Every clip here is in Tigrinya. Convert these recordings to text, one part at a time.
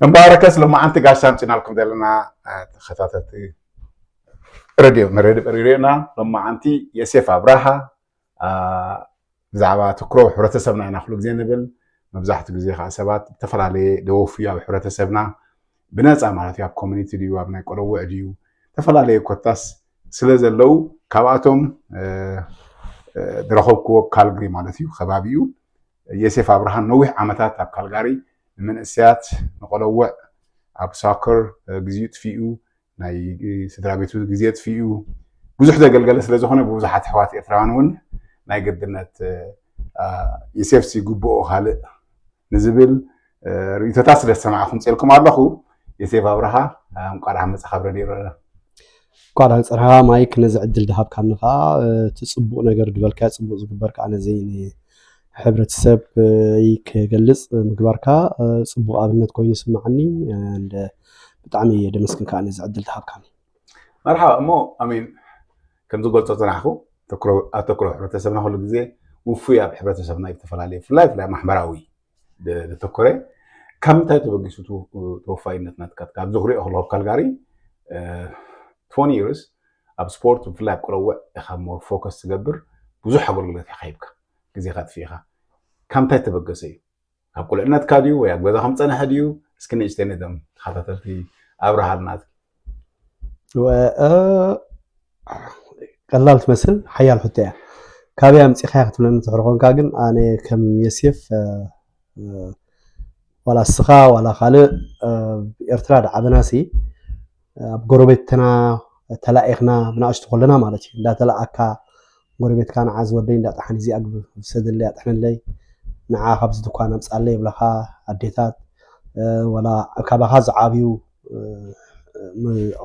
እምበኣርከስ ሎማዓንቲ ጋሻ ኣምፂናልኩም ዘለና ተኸታተልቲ ሬድዮ መሬዲ በሪሬና ሎማዓንቲ የሴፍ ኣብርሃ ብዛዕባ ትኩሮ ሕብረተሰብና ኢና ኩሉ ግዜ ንብል። መብዛሕትኡ ግዜ ከዓ ሰባት ዝተፈላለየ ደወፍዩ ኣብ ሕብረተሰብና ብነፃ ማለት እዩ ኣብ ኮሚኒቲ ድዩ ኣብ ናይ ቆለውዕ ድዩ ዝተፈላለየ ኮታስ ስለ ዘለዉ ካብኣቶም ዝረኸብክዎ ካልግሪ ማለት እዩ ከባቢኡ የሴፍ ኣብርሃን ነዊሕ ዓመታት ኣብ ካልጋሪ ንምንእስያት ንቆለውዕ ኣብ ሳከር ግዜኡ ጥፊኡ ናይ ስድራ ቤቱ ግዜ ጥፊኡ ብዙሕ ዘገልገለ ስለ ዝኾነ ብብዙሓት ኣሕዋት ኤርትራውያን እውን ናይ ግድነት ዮሴፍሲ ግብኦ ካልእ ንዝብል ርእይቶታት ስለ ዝሰማዕኹ ምፅልኩም ኣለኹ። ዮሴፍ ኣብርሃ እንቋዕ ደሓን መፃኻ ኣብ ረድዮ ረረ። እንኳዕ ደሓን ፀናሕካ ማይክ፣ ነዚ ዕድል ዝሃብካኒ ከዓ እቲ ፅቡቕ ነገር ዝበልካዮ ፅቡቕ ዝግበር ከዓ ነዚ ንሕብረተሰብ ክገልፅ ምግባርካ ፅቡቕ ኣብነት ኮይኑ ይስማዓኒ። ብጣዕሚ እየ ደመስግን ከዓ ነዚ ዕድል ዝሃብካኒ። መርሓባ እሞ ኣሚን ከም ዝገልፆ ዝፀናሕኩ ኣተኩሮ ሕብረተሰብና ኩሉ ግዜ ውፉይ ኣብ ሕብረተሰብና እዩ ዝተፈላለየ ብፍላይ ብፍላይ ማሕበራዊ ዘተኮረ ካብ ምንታይ ተበጊሱ ተወፋይነት ናትካ ካብ ዝኽሪኦ ከለኹ ኣብ ካልጋሪ twenty years ኣብ ስፖርት ብፍላይ ኣብ ቆለውዕ ኢኻ more focus ትገብር ብዙሕ ኣገልግሎት ኢኻ ሂብካ ግዜኻ ኣጥፊእኻ ካብ ምንታይ ተበገሰ እዩ ካብ ቁልዕነትካ ድዩ ወይ ኣብ ገዛ ከም ፀንሐ ድዩ እስኪ ንእሽተይ ነዞም ተኸታተልቲ ኣብርሃልና ቀላል ትመስል ሓያል ሕቶ እያ። ካበይ ኣምፂኻያ ክትብለኒ ትሕር ኮንካ ግን ኣነ ከም የሴፍ ዋላ እስኻ ዋላ ካልእ ኤርትራ ዳዓበናሲ ኣብ ጎረቤትና ተላኢኽና ብናእሽቱ ከለና ማለት እዩ እንዳተላኣካ ጎረቤትካ ንዓ ዝወደይ እንዳጣሓን እዚ ኣግብ ሰደለይ ኣጥሕነለይ ንዓ ካብዚ ድኳን ኣምፃለይ ይብለኻ ኣዴታት ዋላ ካባኻ ዝዓብዩ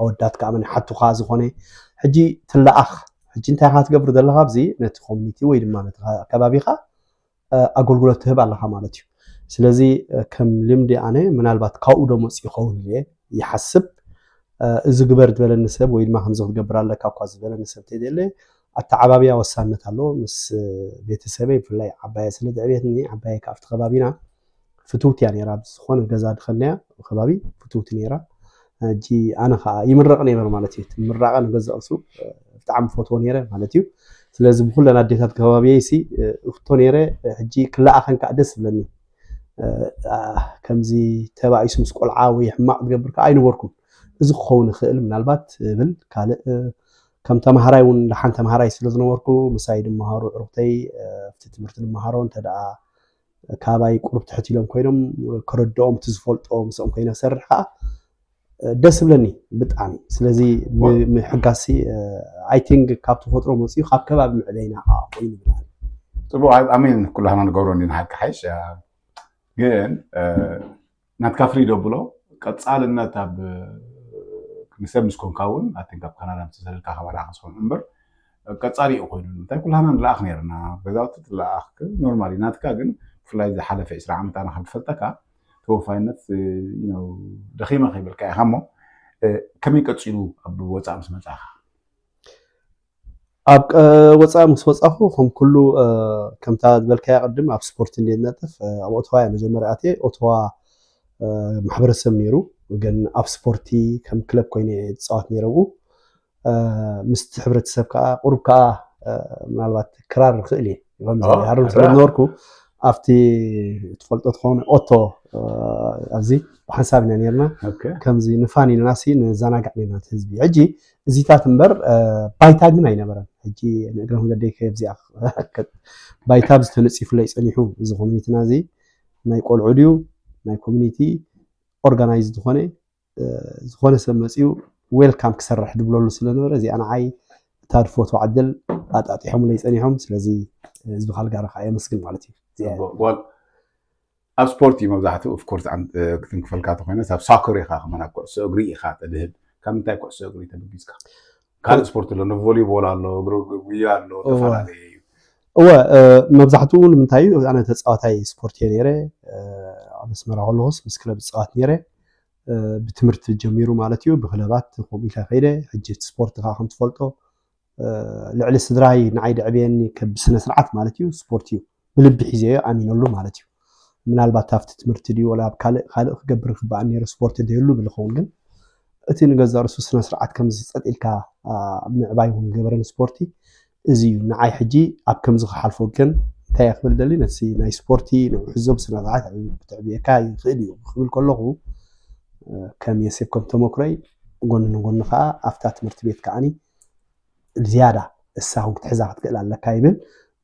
ኣወዳት ከዓ መን ሓቱኻ ዝኾነ ሕጂ ትለኣኽ ሕጂ እንታይ ካ ትገብር ዘለኻ ኣብዚ ነቲ ኮሚኒቲ ወይ ድማ ነቲ ከባቢኻ ኣገልግሎት ትህብ ኣለኻ ማለት እዩ። ስለዚ ከም ልምዲ ኣነ ምናልባት ካብኡ ዶ መፅኡ ይኸውን ኢለ ይሓስብ። እዚ ግበር ዝበለኒ ሰብ ወይ ድማ ከምዚ ክትገብር ኣለካ እኳ ዝበለኒ ሰብ ተዘየለ ኣተዓባብያ ወሳንነት ኣለዎ። ምስ ቤተሰበይ ብፍላይ ዓባየ ስለ ዘዕብየትኒ ዓባየ ካብቲ ከባቢና ፍትውቲ እያ ነይራ። ኣብዚ ዝኾነ ገዛ ድኸነያ ከባቢ ፍትውቲ ነይራ። ሕጂ ኣነ ከዓ ይምረቕ ነይረ ማለት እዩ። ምራቐ ንገዛ ርእሱ ብጣዕሚ ፈትዎ ነይረ ማለት እዩ። ስለዚ ብኩለን ኣዴታት ከባቢየይ ሲ እፍቶ ነይረ። ሕጂ ክለኣኸን ከዓ ደስ ዝብለኒ ከምዚ ተባኢሱ ምስ ቆልዓ ወይ ሕማቕ ዝገብር ከዓ ኣይነበርኩም። እዚ ክኸውን ይኽእል ምናልባት ብል ካልእ ከም ተምሃራይ እውን ደሓን ተምሃራይ ስለ ዝነበርኩ ምሳይ ድመሃሩ ዕሩኽተይ ኣብቲ ትምህርቲ ድመሃሮ እንተ ደኣ ካባይ ቁሩብ ትሕት ኢሎም ኮይኖም ክረድኦም እቲ ዝፈልጦ ምስኦም ኮይነ ሰርሕ ከዓ ደስ ብለኒ ብጣዕሚ ስለዚ ምሕጋሲ I think ካብ ተፈጥሮ መፅኡ ካብ ከባቢ ምዕበይና ከዓ ኮይኑ ብጣዕሚ ፅቡቅ ኣሜን ኩላህና ንገብሮ እንዲ ንሓቂ ሓይሽ ግን ናትካ ፍሪ ደብሎ ቀፃልነት ኣብ ንሰብ ምስ ኮንካ እውን ኣትን ካብ ካናዳ ምስተሰደድካ ካብ ኣርኣኻ ስኹም እምበር ቀፃሊ እዩ ኮይኑ እንታይ ኩላና ንለኣኽ ነርና ገዛውቲ ትለኣኽ ኖርማሊ ናትካ ግን ብፍላይ ዝሓለፈ ዕስራ ዓመት ኣነ ካብ ዝፈልጠካ ተወፋይነት ደኺመ ከይበልካ ኢኻ እሞ ከመይ ቀፂሉ ኣብ ወፃእ ምስ መፃኻ ኣብ ወፃእ ምስ ወፃኹ ከም ኩሉ ከምታ ዝበልካያ ቅድም ኣብ ስፖርት እንደ ነጥፍ ኣብ ኦቶዋ እያ መጀመሪያ ኣትየ ኦቶዋ ማሕበረሰብ ነይሩ ግን ኣብ ስፖርቲ ከም ክለብ ኮይነ ዝፃወት ነይረ ብኡ ምስቲ ሕብረተሰብ ከዓ ቁሩብ ከዓ ምናልባት ክራር ክእል እየ ሃርም ስለ ዝነበርኩ ኣብቲ ትፈልጦ ትኸውን ኦቶ ኣብዚ ብሓንሳብ ኢና ነርና ከምዚ ንፋን ኢልና ሲ ንዘናጋዕ ነርና ህዝቢ ሕጂ እዚታት እምበር ባይታ ግን ኣይነበረን ሕጂ ንእግረ መንገደይ ከብዚኣ ባይታ ብዝተነፂፉለይ ፀኒሑ እዚ ኮሚኒቲና እዚ ናይ ቆልዑ ድዩ ናይ ኮሚኒቲ ኦርጋናይዝ ዝኾነ ዝኾነ ሰብ መፅኡ ዌልካም ክሰርሕ ድብለሉ ስለነበረ እዚኣ ንዓይ እታ ድፈትዋ ዕድል ኣጣጢሖምለይ ፀኒሖም ስለዚ ህዝቢ ካልጋሪ ከዓ የመስግን ማለት እዩ ኣብ ስፖርት እዩ መብዛሕትኡ ኦፍኮርስ ክትንክፈልካ ተኮይነ ኣብ ሳኮር ኢካ ከመና ኩዕሶ እግሪ ኢካ ተድህብ ካብ ምንታይ ኩዕሶ እግሪ ተበጊዝካ ካልእ ስፖርት ኣሎ ቮሊቦል ኣሎ እግሪ ጉያ ኣሎ ተፈላለየ እዩ እወ መብዛሕትኡ ንምንታይ እዩ ኣነ ተፃዋታይ ስፖርት እየ ነይረ ኣብ ኣስመራ ከለኩስ ምስ ክለብ ዝፃወት ነይረ ብትምህርቲ ጀሚሩ ማለት እዩ ብክለባት ከምኡ ኢለ ከይደ ሕጂ ስፖርት ከዓ ከምትፈልጦ ልዕሊ ስድራይ ንዓይ ደዕብየኒ ከብስነ ስርዓት ማለት እዩ ስፖርት እዩ ብልቢ ሒዘዮ ኣሚነሉ ማለት እዩ ምናልባት ኣብቲ ትምህርቲ ድዩ ወላ ኣብ ካልእ ካልእ ክገብር ክበኣል ነይሩ፣ ስፖርት ደየሉ ብል ይኸውን። ግን እቲ ንገዛ ርእሱ ስነ ስርዓት ከም ዝጸጥ ኢልካ ምዕባይ እውን ገበረ ንስፖርቲ እዚ እዩ። ንዓይ ሕጂ ኣብ ከምዚ ክሓልፎ ግን እንታይ እየ ክብል ደሊ፣ ነቲ ናይ ስፖርቲ ንዕሕዞ ብስነ ስርዓት ክትዕብየካ ይኽእል እዩ ክብል ከለኹ ከም የሴፍ ከም ተመክሮይ ጎኒ ንጎኒ ከዓ ኣብታ ትምህርቲ ቤት ከዓኒ ዝያዳ እሳ እውን ክትሕዛ ክትክእል ኣለካ ይብል።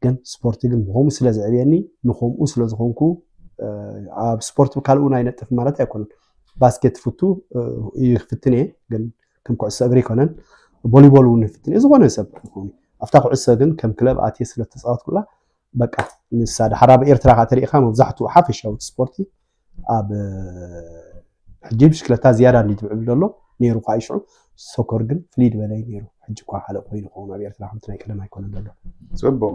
ግን ስፖርቲ ግን ብከምኡ ስለ ዝዕብየኒ ንከምኡ ስለ ዝኾንኩ ኣብ ስፖርት ብካልእ እውን ኣይነጥፍ ማለት ኣይኮነን። ባስኬት ፍቱ ይፍትን እየ፣ ግን ከም ኩዕሶ እግሪ ኣይኮነን። ቮሊቦል እውን ይፍትን እየ። ዝኾነ ሰብ ይኹን ኣብታ ኩዕሶ ግን ከም ክለብ ኣትየ ስለ ተፃወትኩላ በቃ ንሳ ድሓር ኣብ ኤርትራ ከዓ ተሪኢኻ መብዛሕትኡ ሓፈሻዊ ስፖርቲ ኣብ ሕጂ ብሽክለታ ዝያዳ እንዲ ትብዕል ዘሎ ነይሩ ከዓ ይሽዑ። ሶኮር ግን ፍልይ ዝበለ እዩ ነይሩ። ሕጂ እኳ ካልእ ኮይኑ ክኸውን ኣብ ኤርትራ ከምቲ ናይ ቀደም ኣይኮነን ዘሎ። ፅቡቅ።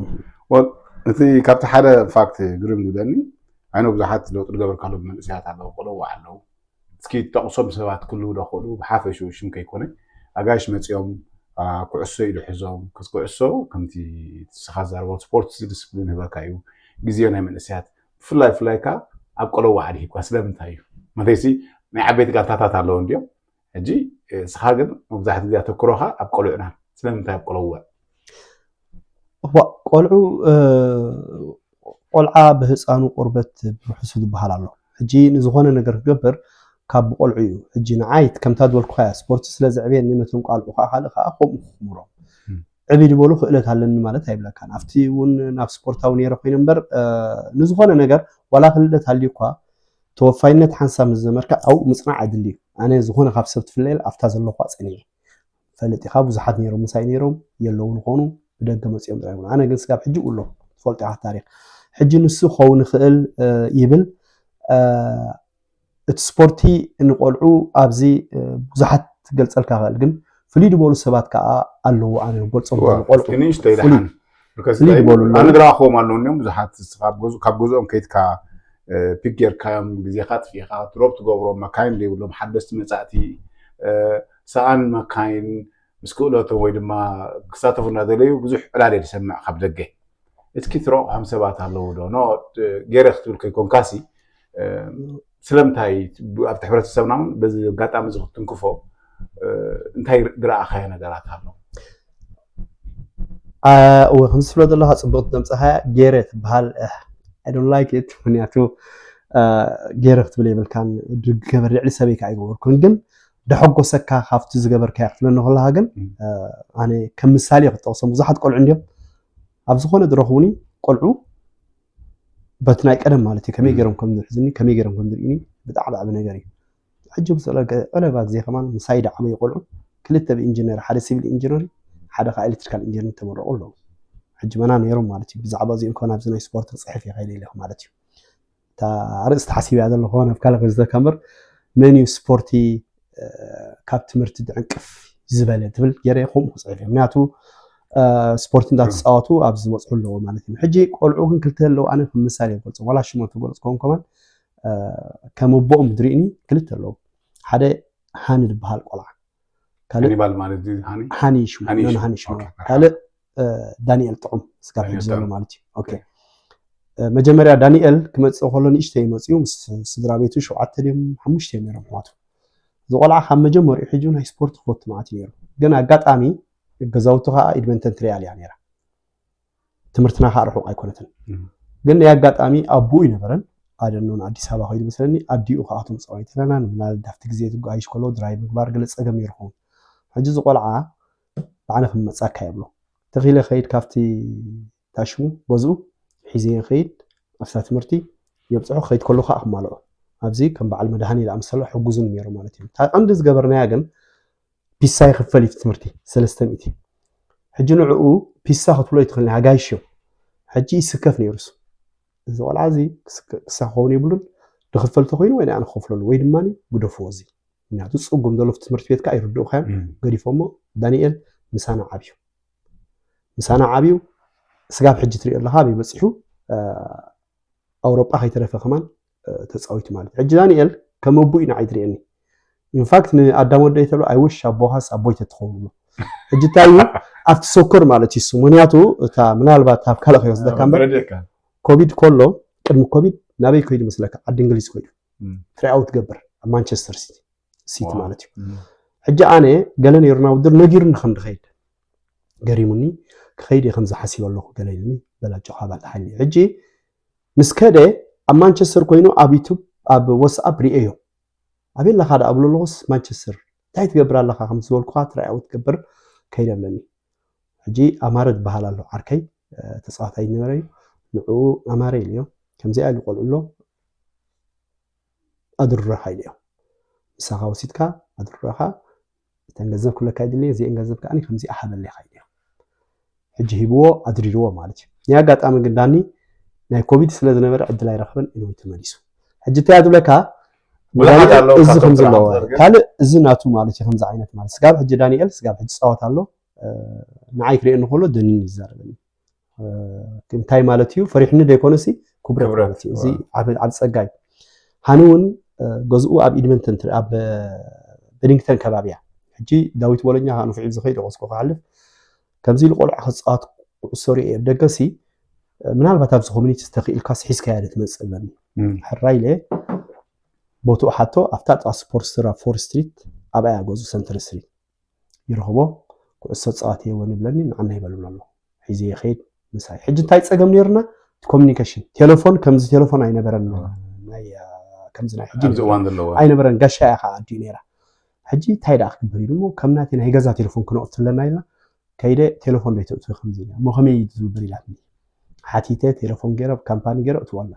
Well፣ እቲ ካብቲ ሓደ ፋክት ግርም ዝብለኒ ኣይኖ ብዙሓት ለውጢ ዝገበርካሎም መንእሰያት ኣለዉ፣ ቆለዋ ኣለዉ። እስኪ ጠቕሶም ሰባት ክልዉ ዶ ክእሉ ብሓፈሽኡ ሽም ከይኮነ ኣጋይሽ መፂኦም ኩዕሶ ኢሉ ሕዞም ክስ ኩዕሶ ከምቲ ስኻ ዘርቦ ስፖርት ዲስፕሊን ህበካ እዩ። ግዜ ናይ መንእሰያት ብፍላይ ብፍላይ ከዓ ኣብ ቆለዋ ዓዲ ሂብካ ስለምንታይ እዩ? መተይሲ ናይ ዓበይቲ ጋንታታት ኣለዉ እንዲዮም። ሕጂ ስኻ ግን መብዛሕቲ ግዜ ኣተክሮኻ ኣብ ቆልዑና ስለምንታይ ኣብ ቆለዋ? እዋ ቆልዑ ቆልዓ ብህፃኑ ቁርበት ብርሑሱ ዝበሃል ኣሎ። ሕጂ ንዝኾነ ነገር ክገብር ካብ ብቆልዑ እዩ። ሕጂ ንዓይ ከምታ ዝበልኩኻያ ስፖርት ስለ ዘዕብየኒ ነቶም ቃልዑ ከዓ ካልእ ከዓ ከምኡ ክምሮም ዕብይ ዝበሉ ክእለት ኣለኒ ማለት ኣይብለካን። ኣብቲ እውን ናብ ስፖርታዊ ነይረ ኮይነ እምበር ንዝኾነ ነገር ዋላ ክልደት ሃልዩ እኳ ተወፋይነት ሓንሳብ ምስ ዘመርካ ኣብኡ ምፅናዕ ኣድሊ እዩ። ኣነ ዝኾነ ካብ ሰብ ትፍለየል ኣብታ ዘለኳ ፀኒዐ ፈለጢኻ ብዙሓት ነይሮም ምሳይ ነይሮም የለውን ኾኑ ብደገ መፂኦም ጥራይ ይብሉ። ኣነ ግን ስጋብ ሕጂ እብሎ ትፈልጦ ኢኻ ታሪክ ሕጂ ንሱ ክኸውን ይኽእል ይብል። እቲ ስፖርቲ ንቆልዑ ኣብዚ ብዙሓት ክገልፀልካ ክእል ግን ፍልይ ዝበሉ ሰባት ከዓ ኣለዉ። ኣነ ገልፆም ቆልዑ ፍልይ ዝበሉ ኣነ ዝረኣኽዎም ኣለዉ እኒኦም ብዙሓት ካብ ገዝኦም ከይድካ ፒክ ጌርካዮም ግዜኻ ኣጥፊእካ ድሮፕ ትገብሮም መካይን ዘይብሎም ሓደስቲ መፃእቲ ሰኣን መካይን ምስ ክእለቶም ወይ ድማ ክሳተፉ እናደለዩ ብዙሕ ዕላል እየ ዝሰምዕ ካብ ደገ። እስኪ ትረቑሖም ሰባት ኣለዉ ዶ ኖ ገይረ ክትብል ከይኮንካሲ ስለምንታይ ኣብቲ ሕብረተሰብና እውን በዚ ኣጋጣሚ እዚ ክትትንክፎ እንታይ ዝረኣኻዮ ነገራት ኣሎ? እወ ከምዚ ትብሎ ዘለካ ፅቡቅ ተምፀኻያ ገይረ ትበሃል። I don't like it ምክንያቱ ገይረ ክትብል የብልካን። ድገበር ልዕሊ ሰበይ ከዓ ኣይገበርኩን ግን ደሐጎሰካ ካብቲ ዝገበርካዮ ክትብለኒ ከለካ ግን ኣነ ከም ምሳሌ ክጠቅሶም ብዙሓት ቆልዑ እንዲዮም ኣብ ዝኾነ ዝረኽቡኒ ቆልዑ በቲ ናይ ቀደም ማለት እዩ ከመይ ገይሮም ከም ዝሕዝኒ ከመይ ገይሮም ከም ዝርእኒ ብጣዕሚ ዓቢ ነገር እዩ። ሕጂ ብሰለገ ዕለባ ግዜ ከማን ምሳይ ደዓበዩ ቆልዑ ክልተ ብኢንጂነር ሓደ ሲቪል ኢንጂነር ሓደ ከዓ ኤሌክትሪካል ኢንጂነር ተመረቁ ኣለዉ። ሕጂ መና ነይሮም ማለት እዩ። ብዛዕባ እዚኦም ከሆን ኣብዚ ናይ ስፖርት ክፅሕፍ ይኽእል ኢለ ማለት እዩ። እታ ኣርእስቲ ሓሲብ እያ ዘለኹ ናብ ካልእ ክዝተካ እምበር መን እዩ ስፖርቲ ካብ ትምህርቲ ዝዕንቅፍ ዝበለ ትብል ገይረ ከምኡ ክፅሕፍ እየ። ምክንያቱ ስፖርት እንዳተፃወቱ ኣብዚ ዝበፅሑ ኣለዎ ማለት እዩ። ሕጂ ቆልዑ ግን ክልተ ኣለዉ ኣነ ከም ምሳሌ ይገልፆም ዋላ ሽሞም ተገልፅከውን ከማን ከም ኣቦኦም ዝርእኒ ክልተ ኣለዉ። ሓደ ሃኒ ዝበሃል ቆልዓ ሃኒባል ማለት ድዩ? ሃኒ ሃኒ ሽሙ ሃኒ ኖ፣ ሽሙ። ሃኒ ሽሙ ኦኬ። ካልእ ዳንኤል ጥዑም ስጋብ ዳንኤል ሕጂ ዘሎ ጥዑም። ማለት እዩ። ኦኬ። መጀመርያ ዳንኤል ክመፅእ ከሎ ንእሽተይ መፅኡ ምስ ስድራ ቤቱ ሸውዓተ ድዮም ሓሙሽተ እዮም ነይሮም ኣሕዋቱ። እዚ ቆልዓ ካብ መጀመሪኡ ሕጂ ናይ ስፖርት ክፈቱ ማለት እዩ ነይሩ። ግን ኣጋጣሚ ገዛውቱ ከዓ ኢድመንተን ትሪያል እያ ነይራ። ትምህርትና ከዓ ርሑቕ ኣይኮነትን። እም። ግን ናይ ኣጋጣሚ ኣቦኡ ይነበረን ኣደኖን ኣዲስ ኣበባ ከይዱ መስለኒ ኣዲኡ ከኣቶም ፀዋይት ኣለና ንምናልድ ኣብቲ ግዜ ትጓይሽ ከሎ ድራይ ምግባር ገለ ፀገም ይርኹም። ሕጂ እዚ ቆልዓ ባዕለ ክመፃካ የብሎ ተኺለ ከይድ ካብቲ ታሽሙ ገዝኡ ሒዘ ከይድ ኣብታ ትምህርቲ የብፅሑ ከይድ ከሎ ከዓ ክማልኦ ኣብዚ ከም በዓል መድሃኒ ዝኣመሰለ ሕጉዙን ነይሩ ማለት እዩ። እታ ቀንዲ ዝገበርናያ ግን ፒሳ ይኽፈል እዩ ትምህርቲ ሰለስተ ሚእቲ። ሕጂ ንዕኡ ፒሳ ክትብሎ ይትኽእል ናይ ኣጋይሽ እዮም። ሕጂ ይስከፍ ነይሩስ እዚ ቆልዓ እዚ ክስከ- ክሳብ ክኸውን የብሉን። ዝኽፈል ተኮይኑ ወይ ኣነ ክኸፍለሉ ወይ ድማ ግደፍዎ እዚ ምክንያቱ ፅጉም ዘሎ ትምህርቲ ቤት ከዓ ይርድኡ ካዮም እም። ገዲፎሞ ዳንኤል ምሳና ዓብዩ ምሳና ዓብዩ ስጋብ ሕጂ ትሪኦ ኣለካ ኣበይ በፂሑ ኣውሮጳ ከይተረፈ ከማን ተፃዊቱ ማለት እዩ። ሕጂ ዳንኤል ከም ኣቦ እዩ ንዓይ ትሪእኒ። ኢንፋክት ንኣዳም ወደይ ተብሎ ኣይውሽ ኣቦኻስ ኣቦይ ተትኸውን ብሎ። ሕጂ እንታይ እዩ ኣብቲ ሶኮር ማለት እዩ እሱ ምክንያቱ እታ ምናልባት ኣብ ካልእ ከይወስደካ እምበር በረደካ። ኮቪድ ከሎ ቅድሚ ኮቪድ ናበይ ኮይዱ መስለካ? ዓዲ እንግሊዝ ኮይዱ ትራይ ኣውት ትገብር ኣብ ማንቸስተር ሲቲ፣ ሲቲ ማለት እዩ። ሕጂ ኣነ ገለ ነይሩና ውድድር ነጊሩኒ ከም ድኸይድ ገሪሙኒ። ክኸይድ እየ ከምዚ ሓሲበ ኣለኹ ገለ ኢሉኒ። በላጆ ካብ ኣልሓሊ ሕጂ ምስ ከደ ኣብ ማንቸስተር ኮይኑ ኣብ ዩቱብ ኣብ ዋትስኣፕ ርእየዮ። ኣበይ ኣለኻ ደኣ እብሎ ኣለኹስ ማንቸስተር። እንታይ ትገብር ኣለኻ ከም ዝበልኩኻ ትራይ ኣውት ትገብር ከይደ ብለኒ። ሕጂ ኣማረ ዝበሃል ኣሎ ዓርከይ፣ ተፃዋታይ ነበረ እዩ። ንዕኡ ኣማረ ኢለዮ። ከምዚኣ ኢሉ ቆልዑ ኣሎ ኣድሩረኻ ኢለዮ። ምሳኻ ወሲድካ ኣድሩረኻ እተን ገንዘብ ክብለካ ይድልየ እዚአን ገንዘብ ከዓኒ ከምዚኣ ሃበለኻ ኢለዮ። ሕጂ ሂብዎ ኣድሪርዎ ማለት እዩ። ናይ ኣጋጣሚ ግን ዳኒ ናይ ኮቪድ ስለ ዝነበረ ዕድል ኣይረኸበን ኢሉ ተመሊሱ። ሕጂ እንታይ እያ ትብለካ? እዚ ከም ዘለዎ ካልእ እዚ ናቱ ማለት እዩ። ከምዚ ዓይነት ማለት ስጋብ ሕጂ ዳንኤል ስጋብ ሕጂ ፃወት ኣሎ። ንዓይ ክሪኦ እንከሎ ደኒን ይዛረበኒ። እንታይ ማለት እዩ? ፈሪሕኒ ዶ ይኮነሲ ክብረት ማለት እዩ። እዚ ዓብ ጸጋ እዩ። ሃኒ እውን ገዝኡ ኣብ ኢድመንተን ኣብ በዲንግተን ከባቢ እያ። ሕጂ ዳዊት ቦለኛ ከኣ ንፉዕ ዝኸይድ ቆስኮ ክሓልፍ ከምዚ ኢሉ ቆልዓ ክፃወት ኩዕሶ ሪኦ እየ ደገሲ ምናልባት ኣብዚ ኮሚኒቲ ዝተኽኢልካስ ሒዝካያ ዶ ትመፅእ ብለኒ። ሕራይ ኢለ ቦትኡ ሓቶ ኣብታ ጥቓ ስፖርት ስትራ ፎር ስትሪት ኣብኣ እያ ገዝኡ ሰንተር ስትሪት ይረኽቦ። ኩዕሶ ፃወት የወን ይብለኒ ንዓና ይበልብሎ ኣሎ ሒዘ ይኸይድ ምሳይ። ሕጂ እንታይ ፀገም ነይርና? ኮሚኒኬሽን ቴሌፎን ከምዚ ቴሌፎን ኣይነበረን። ናይ ከምዚ ናይ ሕጂ ኣይነበረን። ጋሻ እያ ከዓ ኣዲኡ ነይራ። ሕጂ እንታይ ደኣ ክግበር ኢሉ እሞ ከም ናተይ ናይ ገዛ ቴሌፎን ክነቕፍ ኣለና ኢልና ከይደ ቴሌፎን ዶ ይተእትዊ ከምዚ ኢላ እሞ ከመይ እዩ ዝብል ኢላትኒ። ሓቲተ ቴሌፎን ገይረ ካምፓኒ ገይረ እትወላ።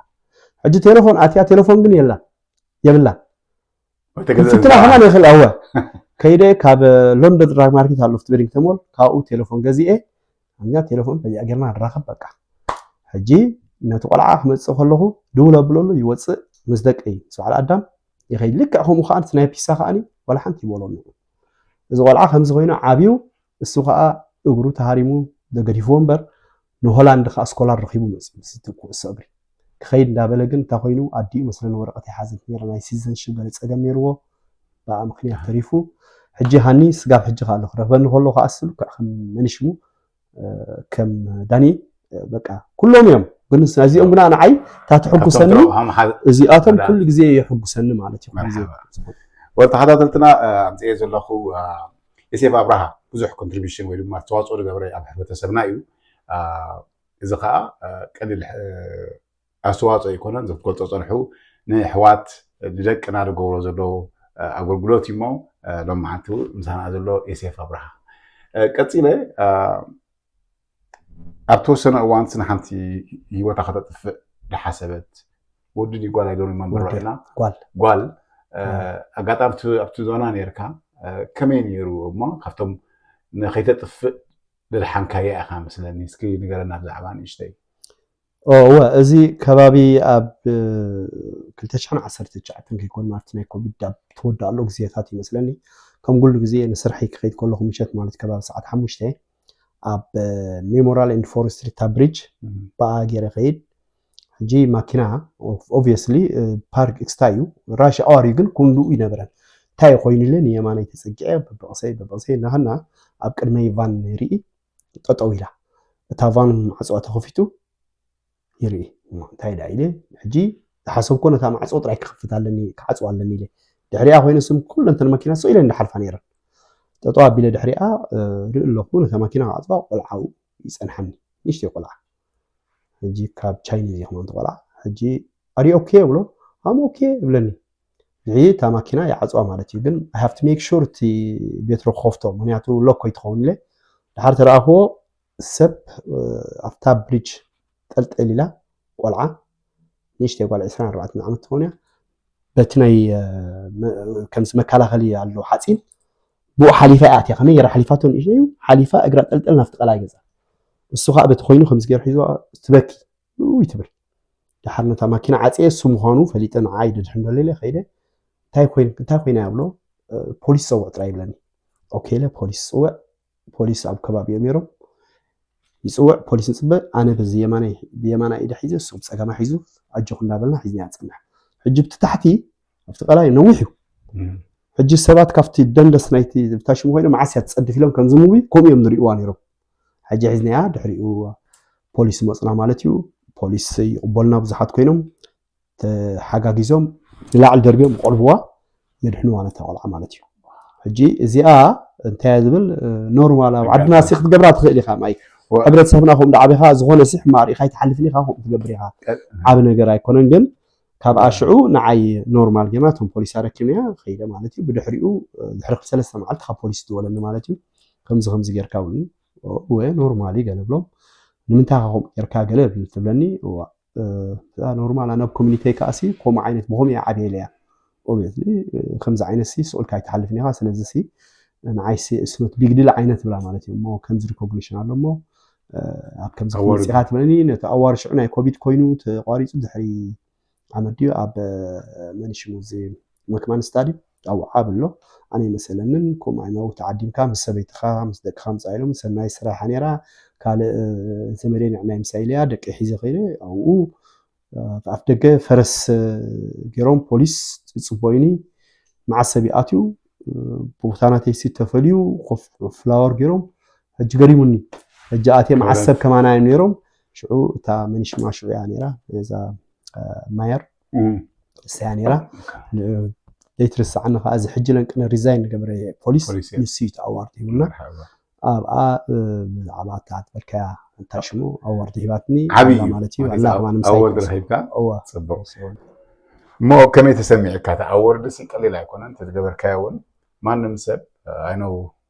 ሕጂ ቴሌፎን ኣትያ ቴሌፎን ግን የላን የብላን። ፍትና ከማን ይኽእል ኣወ ከይደ ካብ ሎንዶን ድራግ ማርኬት ኣሎ ፍትበሪንግተን ሞል ካብኡ ቴሌፎን ገዚኤ እኛ ቴሌፎን በዚኣ ጌርና ንራኸብ በቃ። ሕጂ ነቲ ቆልዓ ክመፅእ ከለኹ ድውል ኣብለሉ ይወፅእ ምስ ደቀይ ምስ በዓል ኣዳም ይኸይድ። ልክዕ ከምኡ ከዓ ናይ ፒሳ ከዓኒ ዋላ ሓንቲ ይበሎ ኣለኹ። እዚ ቆልዓ ከምዚ ኮይኑ ዓብዩ እሱ ከዓ እግሩ ተሃሪሙ ተገዲፍዎ እምበር ንሆላንድ ከዓ ስኮላር ረኺቡ መፅኡ ምስቲ ኩዕሶ እግሪ ክኸይድ እንዳበለ ግን እንታይ ኮይኑ ኣዲኡ መስለኒ ወረቐት ይሓዘት ነይራ ናይ ሲቲዘንሽፕ ገለ ፀገም ነይርዎ ብኣ ምክንያት ተሪፉ። ሕጂ ሃኒ ስጋብ ሕጂ ከዓ ኣሎ ክረኽበኒ ከሎ ከዓ እሱ ልክዕ ከም መን ሽሙ ከም ዳኒ በቃ ኩሎም እዮም ግን እዚኦም ግና ንዓይ እታ ትሕጉሰኒ እዚኣቶም ኩሉ ግዜ የሕጉሰኒ ማለት እዩ። ወል ተኸታተልትና ኣምፅኤ ዘለኹ ዮሴፍ ኣብርሃ ብዙሕ ኮንትሪቢሽን ወይ ድማ ኣስተዋፅኦ ዝገበረ ኣብ ሕብረተሰብና እዩ። እዚ ከዓ ቀሊል ኣስተዋፅኦ ኣይኮነን። ዘትገልፆ ፀንሑ ንኣሕዋት ንደቅና ዝገብሮ ዘሎ ኣገልግሎት እዩ እሞ ሎማዓንቲ ምሳና ዘሎ ዮሴፍ ኣብርሃ። ቀፂለ ኣብ ተወሰነ እዋን ስነ ሓንቲ ህይወታ ከተጥፍእ ዝሓሰበት ወዲ ድዩ ጓል ኣይደሉ መንበሮ ኢና ጓል ጓል ኣጋጣሚ ኣብቲ ዞና ነርካ ከመይ ነይሩ እሞ ካብቶም ንከይተጥፍእ ደድሓንካያ ኢኻ መስለኒ። እስኪ ንገረና ብዛዕባ ንእሽተይ። እወ፣ እዚ ከባቢ ኣብ ክልተ ሽሕን ዓሰርተ ትሽዓተን ከይኮን ማለት ናይ ኮቪድ ኣብ ተወዳእሎ ግዜታት ይመስለኒ። ከም ኩሉ ግዜ ንስርሐይ ክኸይድ ከለኹ ምሸት ማለት ከባቢ ሰዓት ሓሙሽተ ኣብ ሜሞራል ኤንድ ፎረስትሪ እታ ብሪጅ ብኣ ገይረ ከይድ። ሕጂ ማኪና ኦብቪየስሊ ፓርክ ኤክስታ እዩ ራሽ ኣዋር እዩ ግን ኩንድኡ ይነበረን እንታይ ኮይኑ ኢለ ንየማነይ ተፀጊዐ በብቕሰይ በብቕሰይ እናኸና ኣብ ቅድመይ ቫን ይርኢ ጠጠው ኢላ እታ ቫን ማዕፅዋ ተኸፊቱ ይርኢ እንታይ ዳ ኢለ ሕጂ ዝሓሰብኮ ነታ ማዕፅኦ ጥራይ ክኸፍት ኣለኒ ክዓፅዋ ኣለኒ ኢለ ድሕሪኣ ኮይኑ ስም ኩለንተን መኪና ስቕ ኢለ እንዳሓልፋ ነይረን ጠጠው ኣቢለ ድሕሪኣ ርኢ ኣለኹ ነታ ማኪና ክዓፅዋ ቆልዓኡ ይፀንሓኒ ንእሽተይ ቆልዓ ሕጂ ካብ ቻይኒዝ እዩ ክመንት ቆልዓ ሕጂ ኣሪ ኦኬ ብሎ ኣም ኦኬ ብለኒ ድሕሪ እታ ማኪና ይዓፅዋ ማለት እዩ ግን I have to make sure እቲ ቤትሮ ክኸፍቶ ምክንያቱ ሎክ ኮይትኸውን ኢለ ድሓር ተረኣኽዎ ሰብ ኣብታ ብሪጅ ጠልጠል ኢላ ቆልዓ ንእሽተይ ጓል ዕስራን ኣርባዕተን ዓመት ትኸውን እያ በቲ ናይ ከምዚ መከላኸሊ ኣሎ ሓፂን ብኡ ሓሊፋ እያ ኣትያ ከመይ ገይራ ሓሊፋቶ ንእሽተይ እዩ ሓሊፋ እግራ ጠልጠል ናብቲ ቀላይ ገዛ እሱ ከዓ በቲ ኮይኑ ከምዚ ገይሩ ሒዝዋ ትበኪ ውይ ትብል ድሓር ነታ ማኪና ዓፅየ እሱ ምዃኑ ፈሊጠ ንዓይ ድድሕን ደሎ ኢለ ከይደ እንታይ ኮይና እያ ብሎ ፖሊስ ፀውዕ ጥራይ ይብለኒ ኦኬ ኢለ ፖሊስ ፅውዕ ፖሊስ ኣብ ከባቢ እዮም ነይሮም ይፅውዕ ፖሊስ ንፅበ ኣነ በዚ የማናይ ብየማና ኢደ ሒዘ እሱ ብፀጋማ ሒዙ ኣጆኹ እንዳበልና ሒዝና ያፀንሕ ሕጂ ብቲ ታሕቲ ኣብቲ ቀላይ ነዊሕ እዩ ሕጂ ሰባት ካብቲ ደንደስ ናይቲ ብታሽሙ ኮይኖም መዓስ እያ ትፀድፍ ኢሎም ከምዚ ምዊ ከምኡ እዮም ንሪእዋ ነይሮም ሕጂ ሒዝናያ ድሕሪኡ ፖሊስ መፅና ማለት እዩ ፖሊስ ይቕበሉና ብዙሓት ኮይኖም ተሓጋጊዞም ንላዕሊ ደርቢዮም ቆልብዋ የድሕኑ ማለት እታ ቆልዓ ማለት እዩ። ሕጂ እዚኣ እንታይ እያ ዝብል ኖርማል ኣብ ዓድና ሲ ክትገብራ ትኽእል ኢኻ። ማይ ሕብረተሰብና ከምኡ ዳዓቢኻ ዝኾነ ሲ ሕማቕ ርኢኻ ኣይትሓልፍን ኢኻ፣ ከምኡ ትገብር ኢኻ። ዓቢ ነገር ኣይኮነን። ግን ካብ ኣሽዑ ንዓይ ኖርማል ጌና እቶም ፖሊስ ኣረኪብንያ ከይደ ማለት እዩ። ብድሕሪኡ ድሕሪ ሰለስተ መዓልቲ ካብ ፖሊስ ዝደወለኒ ማለት እዩ። ከምዚ ከምዚ ጌርካ ብሉኒ። እወ ኖርማል እዩ ገለ ብሎም። ንምንታይ ኢኻ ከምኡ ጌርካ ገለ ትብለኒ። እዋ ኖርማል ኣነ ኣብ ኮሚኒቲ ከኣሲ ከምኡ ዓይነት ብኸምኡ እያ ዓብየ ኢለያ። ኦብቪየስሊ ከምዚ ዓይነት ሲ ስቑልካ ኣይትሓልፍን ኢኻ። ስለዚ ሲ ንዓይ ሲ ስኖት ቢግ ዲል ዓይነት ብላ ማለት እዩ። እሞ ከምዚ ሪኮግኒሽን ኣሎ እሞ ኣብ ከምዚ ክመፅኻ ትብለኒ። ነቲ ኣዋር ሽዑ ናይ ኮቪድ ኮይኑ ተቋሪፁ ድሕሪ ዓመት ድዩ ኣብ መን ሽሙ እዚ መክማን ስታድዮም ኣብኡ ዓቢ ኣሎ። ኣነ ይመሰለንን ከምኡ ዓይማዊ ተዓዲምካ ምስ ሰበይትኻ ምስ ደቅኻ ምፃ ኢሎም ሰናይ ስራሓ ነይራ። ካልእ ዘመደይ ንዕናይ ምሳ ኢለያ ደቂ ሒዘ ከይደ ኣብኡ ኣፍ ደገ ፈረስ ገይሮም ፖሊስ ጽጽቦይኒ መዓስ ሰብ ይኣትዩ ቦታ ናተይ ሲ ተፈልዩ ኮፍ ፍላወር ገይሮም ሕጂ ገሪሙኒ። ሕጂ ኣትየ መዓስ ሰብ ከማና እዮም ነይሮም። ሽዑ እታ መኒሽማ ሽዑ እያ ነይራ እዛ ማየር እሳያ ነይራ። ዘይትርስዓኒ ከዓ እዚ ሕጂ ለንቅነ ሪዛይን ንገብረ ፖሊስ ንሱ እዩ ተኣዋርድ ይብልና። ኣብኣ ብዛዕባ እታ ትበልካያ እንታይ ሽሙ ኣዋርድ ሂባትኒ ማለት እዩ። ኣላ ከማን ምሳይ ኣዋርድ ረኺብካ? እዋ ጽቡቕ። እሞ ከመይ ተሰሚዕካ? እቲ ኣዋርድ ሲ ቀሊል ኣይኮነን። እቲ ዝገበርካዮ እውን ማንም ሰብ ኣይነው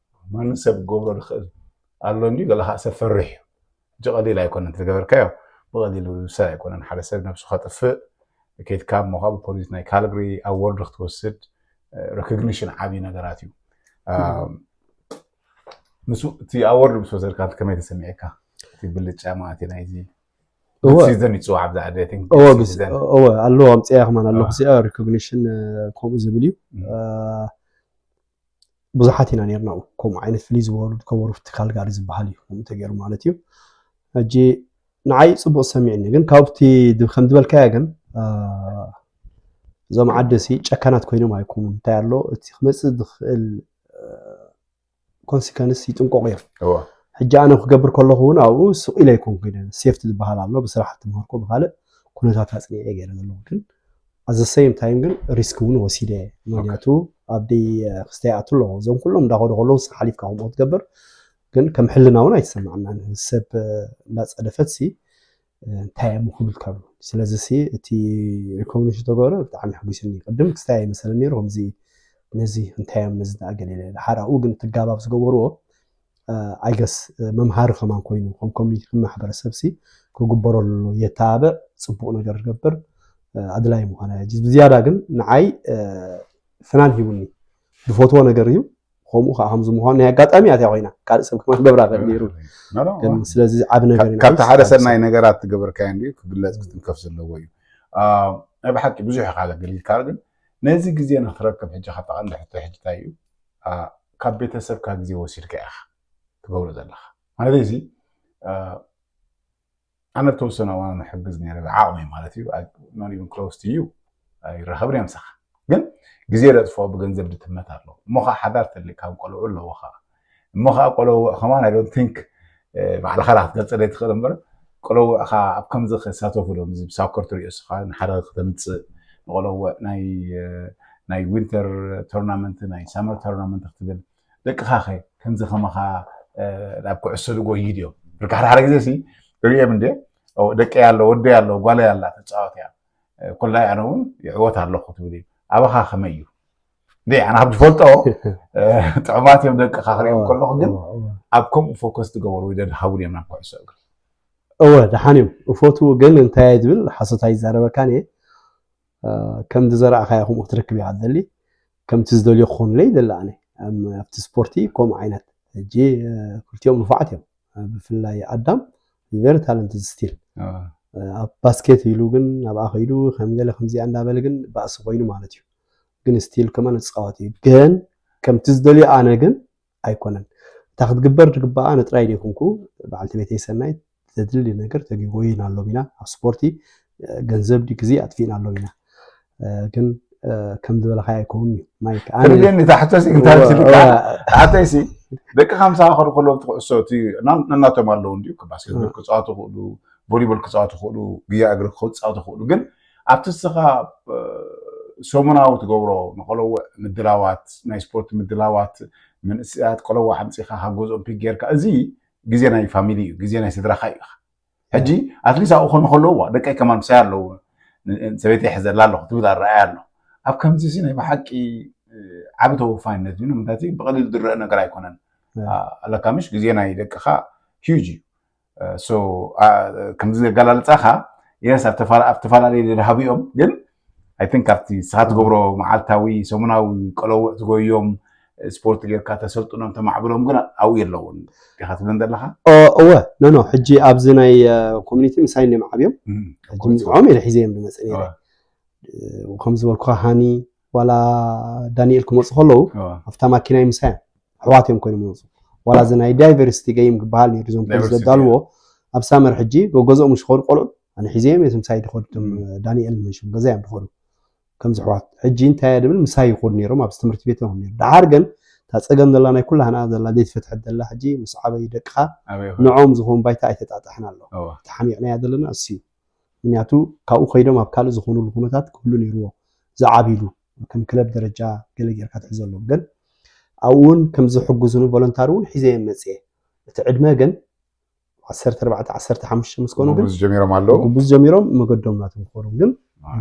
ማንም ሰብ ክገብሮ ዝኽእል ኣሎ እንዲ ገለ ከዓ ሰብ ፈርሕ እዩ። ሕጂ ቀሊል ኣይኮነን። እቲ ዝገበርካዮ ብቐሊሉ ዝውሰድ ኣይኮነን። ሓደ ሰብ ነብሱ ከጥፍእ ከይድካ እሞ ከዓ ብፖሊስ ናይ ካልግሪ ኣዋርድ ክትወስድ ሬኮግኒሽን ዓብዪ ነገራት እዩ። ምስ እቲ ኣወርድ ምስ ወሰድካ ከመይ ተሰሚዕካ? እቲ ብልጫ ማለት ናይዚ እወ። ሲዝን ይፅዋዕ ኣብዚ ዓዲ I think እወ፣ ብስ- ሲዝን። እወ ኣለዎ ኣምፅያ ከማን ኣለኹ እወ። እዚኣ ሪኮግኒሽን ከምኡ ዝብል እዩ። እም። እ፣ ብዙሓት ኢና ነርና ኣብኡ። ከምኡ ዓይነት ፍልይ ዝበሉ ዝገበሩ እቲ ካልጋሪ ዝበሃል እዩ ከምኡ ተገይሩ ማለት እዩ። ሕጂ ንዓይ ፅቡቅ ሰሚዕኒ ግን ካብቲ ድ- ከም ዝበልካያ ግን እ፣ እዞም ዓዲ ሲ ጨካናት ኮይኖም ኣይኮኑን። እንታይ ኣሎ እቲ ክመፅእ ዝኽእል እ፣ ኮንሲከንስ ይጥንቀቑ እዮም። እወ። ሕጂ ኣነ ክገብር ከለኹ እውን ኣብኡ ስቕ ኢለ ኣይኮንኩ ኢለ ሴፍቲ ዝበሃል ኣሎ ብስራሕ ትምህርኩ ብካልእ ኩነታት ኣፅኒዐ ገይረ ዘለኹ ግን ኣዘ ሰይም ታይም ግን ሪስክ እውን ወሲደ እየ። ምክንያቱ ኣብደይ ክስተይ ኣቱ ኣለኹ እዞም ኩሎም እንዳኸዱ ከለዉ ንስኻ ሓሊፍካ ከምኡ ክትገብር ግን ከም ሕልና እውን ኣይተሰማዕናን። ሰብ እንዳፀደፈት ሲ እንታይ እዮም ክብል ካብ ስለዚ ሲ እቲ ሪኮግኒሽን ተገብረ ብጣዕሚ ሕጉስኒ። ቅድም ክስታይ ኣይመሰለን ነይሩ ከምዚ ነዚ እንታይ እዮም ነዚ ኣገሊለ ሓራኡ ግን ትጋባብ ዝገበርዎ ኣይገስ መምሃሪ ከማን ኮይኑ ከም ኮሚኒቲ ከም ማሕበረሰብ ሲ ክግበረሉ የተባብዕ ፅቡቅ ነገር ዝገብር ኣድላይ ምኾነ። ብዝያዳ ግን ንዓይ ፍናን ሂቡኒ ዝፈትዎ ነገር እዩ። ከምኡ ከዓ ከምዚ ምዃኑ ናይ ኣጋጣሚ ኣትያ ኮይና ካልእ ሰብ ከማን ክገብራ ክእል ነይሩ። ስለዚ ዓብ ነገር እዩ። ካብቲ ሓደ ሰናይ ነገራት ትገበርካዮ እንዲ ክግለፅ ክትንከፍ ዘለዎ እዩ። ናይ ብሓቂ ብዙሕ ኢካ ዘገልግልካ ግን ነዚ ግዜ ንክትረክብ ሕጂ ካብታ ቀንዲ ሕቶ ሕጂ እንታይ እዩ ካብ ቤተሰብካ ግዜ ወሲድካ ኢካ ትገብሮ ዘለካ ማለት እዚ ኣነ ብተወሰነ እዋን ንሕግዝ ነይረ ብዓቕመይ ማለት እዩ not even close to you ኣይራኸብን እየ ምሳኻ ግን ግዜ ደጥፍኦ ብገንዘብ ድትመት ኣሎ እሞ ከዓ ሓዳር ተሊ ካብ ቆልዑ ኣለዎ ከዓ እሞ ከዓ ቆልዑ ከማን I don't think ባዕልኻ ዳ ክትገልፀ ዘይትኽእል እምበር ቆልዑ ከዓ ኣብ ከምዚ ክሳተፉ ዶ እዚ ብሳኮር ትሪኦ ስኻ ንሓደ ክተምፅእ ንቆልዑ ናይ ናይ winter tournament ናይ summer tournament ክትብል ደቅኻ ከ ከምዚ ከማኻ ናብ ኩዕሶ ዝጎዩ ድዮም ብርካ ሓደ ሓደ ግዜ ሲ ርእዮም እንደ ደቀይ ኣሎ ወደይ ኣሎ ጓለይ ኣላ ተፃወት እያ ኮላይ ኣነ እውን ይዕወት ኣለኹ ትብል እዩ ኣባኻ ከመይ እዩ እንደ ኣነ ካብ ዝፈልጦ ጥዑማት እዮም ደቅኻ ክሪኦም ከለኹ ግን ኣብ ከምኡ ፎከስ ትገበሩ ወይ ደድሃቡ እዮም ናብ ኩዕሶ እግሪ እወ ደሓን እዮም እፎቱ ግን እንታይ ዝብል ሓሶት ኣይዛረበካን እየ ከም ዝዘራእካዮ ከምኡ ክትረክብ እያ ደሊ ከምቲ ዝደልዮ ክኾንለይ ይደሊ ኣነ ኣብቲ ስፖርቲ ከምኡ ዓይነት ሕጂ ክልቲኦም ንፉዓት እዮም ብፍላይ ኣዳም very talented still ኣብ ባስኬት ኢሉ ግን ኣብኣ ከይዱ ከም ገለ ከምዚኣ እንዳበለ ግን ባእሲ ኮይኑ ማለት እዩ ግን still ከማን ዝፃወት እዩ ግን ከምቲ ዝደልዮ ኣነ ግን ኣይኮነን እታ ክትግበር ዝግባኣ ንጥራይ ዘይኮንኩ በዓልቲ ቤተይ ሰናይት ዘድሊ ነገር ተጊጎይን ኣሎም ኢና ኣብ ስፖርቲ ገንዘብ ዲ ግዜ ኣጥፊእና ኣሎም ኢና ግን ከም ዝበለካ ኣይከውን እዩ ማይክ ትብልኒ ታሕቶ ሲግታልካ ታሕተይ ሲ ደቂ ከምሳ ከዱ ከለዉ ትኩዕሶ እቲ ነናቶም ኣለዉ እንዲዩ ባስኬትቦል ክፃወቱ ክእሉ ቮሊቦል ክፃወቱ ክእሉ ግያ እግሪ ክፃወቱ ክእሉ ግን ኣብቲ ንስኻ ሰሙናዊ ትገብሮ ንቆለውዕ ምድላዋት፣ ናይ ስፖርት ምድላዋት፣ መንእሰያት ቆለውዕ ኣምፂኻ ካብ ገዝኦም ፒክ ጌርካ፣ እዚ ግዜ ናይ ፋሚሊ እዩ፣ ግዜ ናይ ስድራኻ እዩ። ሕጂ ኣትሊስት ኣብኡ ኮነ ከለዎ ደቀይ ከማን ምሳይ ኣለዉ፣ ሰበይተይ ሕዘላ ኣለኹ ትብል ኣረኣያ ኣሎ። ኣብ ከምዚ ናይ ብሓቂ ዓቢ ተወፋይነት እዩ። ንምንታይ ብቐሊሉ ዝረአ ነገር ኣይኮነን። ኣለካ ምሽ ግዜ ናይ ደቅኻ ሂጅ እዩ። ከምዚ ኣገላልፃኻ የስ ኣብ ተፈላለየ ድሃቡ እዮም፣ ግን ኣይ ቲንክ ኣብቲ ንስኻ ትገብሮ መዓልታዊ ሰሙናዊ ቀለውዕ ትጎዮም፣ ስፖርት ጌርካ ተሰልጥኖም ተማዕብሎም ግን ኣብኡ የለውን ኢኻ ትብለን ዘለኻ። እወ፣ ኖ ኖ፣ ሕጂ ኣብዚ ናይ ኮሚኒቲ ምሳይ እንዲም ዓብዮም። ሕጂ ምስኦም ኢለ ሒዘ እዮም ዝመፅእ ነይረ። ከም ዝበልኩኻ ሃኒ ዋላ ዳንኤል ክመፁ ከለዉ ኣብታ ማኪና ምሳይ ኣሕዋት እዮም ኮይኖም ዝመፁ። ዋላ እዚ ናይ ዳይቨርሲቲ ገይም ክበሃል ነይሩ፣ እዞም ፖሊስ ዘዳልዎ ኣብ ሳመር ሕጂ ገገዝኦም ዝኸዱ ቆልዑ ኣነ ሒዘ እዮም። እቲ ምሳይ ድኸዱ ዳንኤል መሽም ገዛ እዮም ድኸዱ ከምዚ ኣሕዋት። ሕጂ እንታይ እየ ድብል ምሳይ ይኸዱ ነይሮም፣ ኣብዚ ትምህርቲ ቤት እዮም ነይሩ። ደሓር ግን እታ ፀገም ዘላ ናይ ኩላህና ዘላ ዘይትፈትሐት ዘላ ሕጂ ምስ ዓበዩ ደቅኻ ንዖም ዝኾን ባይታ ኣይተጣጣሕን ኣሎ። ተሓሚቕናያ ዘለና እሱ እዩ። ምክንያቱ ካብኡ ከይዶም ኣብ ካልእ ዝኾኑሉ ኩነታት ክህሉ ነይርዎ። ዝዓብሉ ከም ክለብ ደረጃ ገለ ጌርካ ትሕዘሎም። ግን ኣብኡ እውን ከም ዝሕግዙኒ ቮለንታሪ እውን ሒዘ እየ መፅየ። እቲ ዕድመ ግን ዓሰርተ ኣርባዕተ ዓሰርተ ሓሙሽተ ምስ ኮኑ ግን ጉብዝ ጀሚሮም ኣለዉ። ጉብዝ ጀሚሮም መገዶም ናቶም ክኸዱ። ግን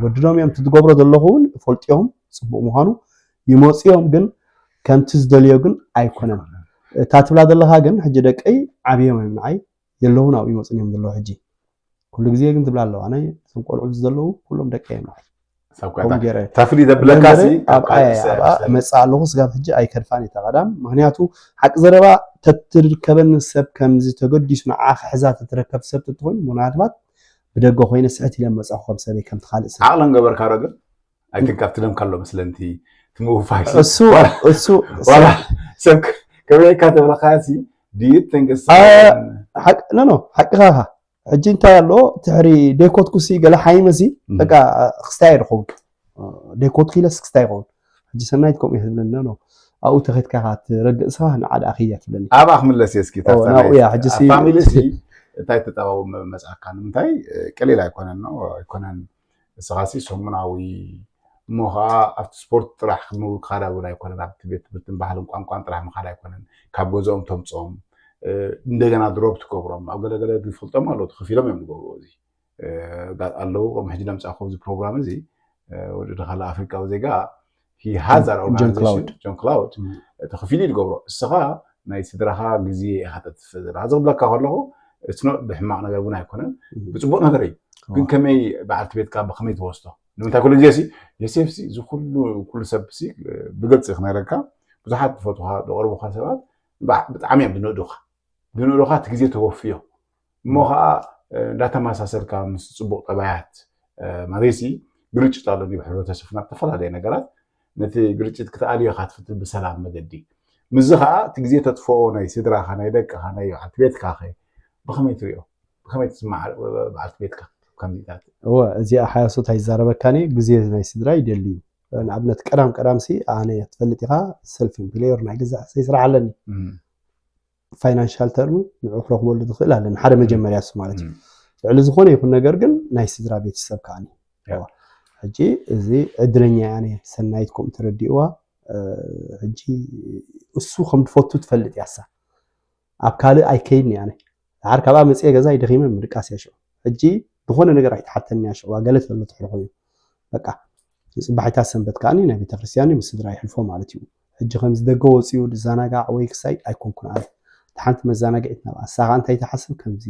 መገድዶም እዮም። እቲ ዝገብሮ ዘለኹ እውን ፈልጥዮም ፅቡቕ ምዃኑ ይመፅዮም። ግን ከምቲ ዝደልዮ ግን ኣይኮነን። እታ ትብላ ዘለኻ ግን ሕጂ ደቀይ ዓብዮም እዮም ንዓይ የለውን ኣብኡ ይመፁን እዮም ዘለዉ ሕጂ። ኩሉ ግዜ ግን ትብላ ኣለዋ ናይ እዞም ቆልዑ ዘለዉ ኩሎም ደቀ እዮም ንዓይ። ታፍሊ ዘብለካ መፅእ ኣለኹ ስጋብ ሕጂ ኣይከድፋን እየ ቀዳም። ምክንያቱ ሓቂ ዘረባ ተትርከበኒ ሰብ ከምዚ ተገዲሱ ንዓ ክሕዛ ተትረከብ ሰብ ተትኮይኑ ምናልባት ብደገ ኮይነ ስሕት ኢለ መፃኹ ከም ሰበይ ከምቲ ካልእ ሰብ። ዓቕለን ገበርካ ዶ ግን? ኣይ ቲንክ ኣብቲ ደም ካሎ መስለንቲ ትምውፋይ እሱ እሱ ዋላ ሰብ ከበይካ ተብለካ ሲ ድዩ ትንቅስ ሓቂ ኖ ኖ ሓቂኻ ኢኻ። ሕጂ እንታይ ኣሎ ትሕሪ ደይኮትኩሲ ገለ ሓይመሲ በቃ ክስታይ ኣይድኸውን። ደይኮትኩ ኢለስ ክስታይ ይኸውን። ሕጂ ሰናይት ከምኡ ይህብለኒ ኖ ኣብኡ ተኸትካ ኢኻ ትረግእ ስኻ ንዓ ደኣ ኸይድ እያ ትብለኒ። ኣብኣ ክምለስ እየ እስኪ እታ ናብኡ እያ ሰናይት። ሕጂ ሲ ኣብ ፋሚሊ ሲ እንታይ ተጠባቡ መ- መፅኣካ ንምንታይ ቀሊል ኣይኮነን ነው ኣይኮነን። ንስኻ ሲ ሰሙናዊ እሞ ከዓ ኣብቲ ስፖርት ጥራሕ ምካድ እውን ኣይኮነን ኣብቲ ቤት ትምህርትን ባህልን ቋንቋን ጥራሕ ምካድ ኣይኮነን። ካብ ገዝኦም ተምፅኦም እንደገና ድሮፕ ትገብሮም ኣብ ገለገለ ዝፈልጦም ኣለዉ ተኸፊሎም እዮም ዝገብርዎ። እዚ ኣለዉ ከም ሕጂ ለምፃ ኣብዚ ፕሮግራም እዚ ወዲ ድኻለ ኣፍሪቃዊ ዜጋ ሃዛር ጆን ክላውድ። ጆን ክላውድ ተኸፊሉ እዩ ዝገብሮ። እስኻ ናይ ስድራኻ ግዜ ኢኻ ተጥፍእ ዘለኻ ዝብለካ ከለኹ እትኖ ብሕማቕ ነገር እውን ኣይኮነን ብፅቡቅ ነገር እዩ። ግን ከመይ በዓልቲ ቤትካ ብከመይ ትወስዶ? ንምንታይ ኩሉ ግዜ ሲ ዮሴፍ ሲ እዚ ኩሉ ኩሉ ሰብ ሲ ብግልፂ ክነግረካ ብዙሓት ዝፈትኻ ዝቐርቡካ ሰባት ብጣዕሚ እዮም ዝንእዱኻ ዝንእዱኻ እቲ ግዜ ተወፍዮ እሞ ከዓ እንዳተመሳሰልካ ምስ ፅቡቅ ጠባያት ማለት ሲ ግርጭት ኣሎ ብ ሕብረተሰብና ዝተፈላለዩ ነገራት ነቲ ግርጭት ክትኣልዮ ኢኻ ትፍትን ብሰላም መገዲ። ምስዚ ከዓ እቲ ግዜ ተጥፍኦ ናይ ስድራኻ ናይ ደቅኻ ናይ በዓልቲ ቤትካ ኸ ብኸመይ ትሪኦ? ብኸመይ ትስማዕ በዓልቲ ቤትካ ከምዚታት? እወ እዚኣ ሓያሶ እንታይ ይዛረበካኒ ግዜ ናይ ስድራ ይደሊ እዩ። ንኣብነት ቀዳም ቀዳም ሲ ኣነ ትፈልጥ ኢኻ ሰልፍ ኢምፕሎየር ናይ ገዛእ ርእሰይ ስራሕ ኣለኒ። ፋይናንሻል ተርም ንዑ ክረኽበሉ ዝኽእል ኣለኒ ሓደ መጀመርያ እሱ ማለት እዩ። ልዕሊ ዝኾነ ይኹን ነገር ግን ናይ ስድራ ቤተሰብ ከዓኒ ሕጂ እዚ ዕድለኛ እያ ሰናይት ከምኡ ተረዲእዋ። ሕጂ እሱ ከም ድፈቱ ትፈልጥ እያ እሳ ኣብ ካልእ ኣይከይድን እየ ኣነ። ድሓር ካብኣ መፅየ ገዛ ይደኺመ ምድቃስ እያ ሽዑ ሕጂ ዝኾነ ነገር ኣይትሓተኒ እያ ሽዑ ገለ ተሎ ትሕልፎ እዩ በቃ። ንፅባሒታት ሰንበት ከዓኒ ናይ ቤተክርስትያን ምስ ስድራ ይሕልፎ ማለት እዩ። ሕጂ ከምዚ ደገ ወፂኡ ዝዘናጋዕ ወይ ክሳይ ኣይኮንኩን ኣነ። እቲ ሓንቲ መዘናግዒት ናብኣ እሳ ከዓ እንታይ ትሓስብ ከምዚ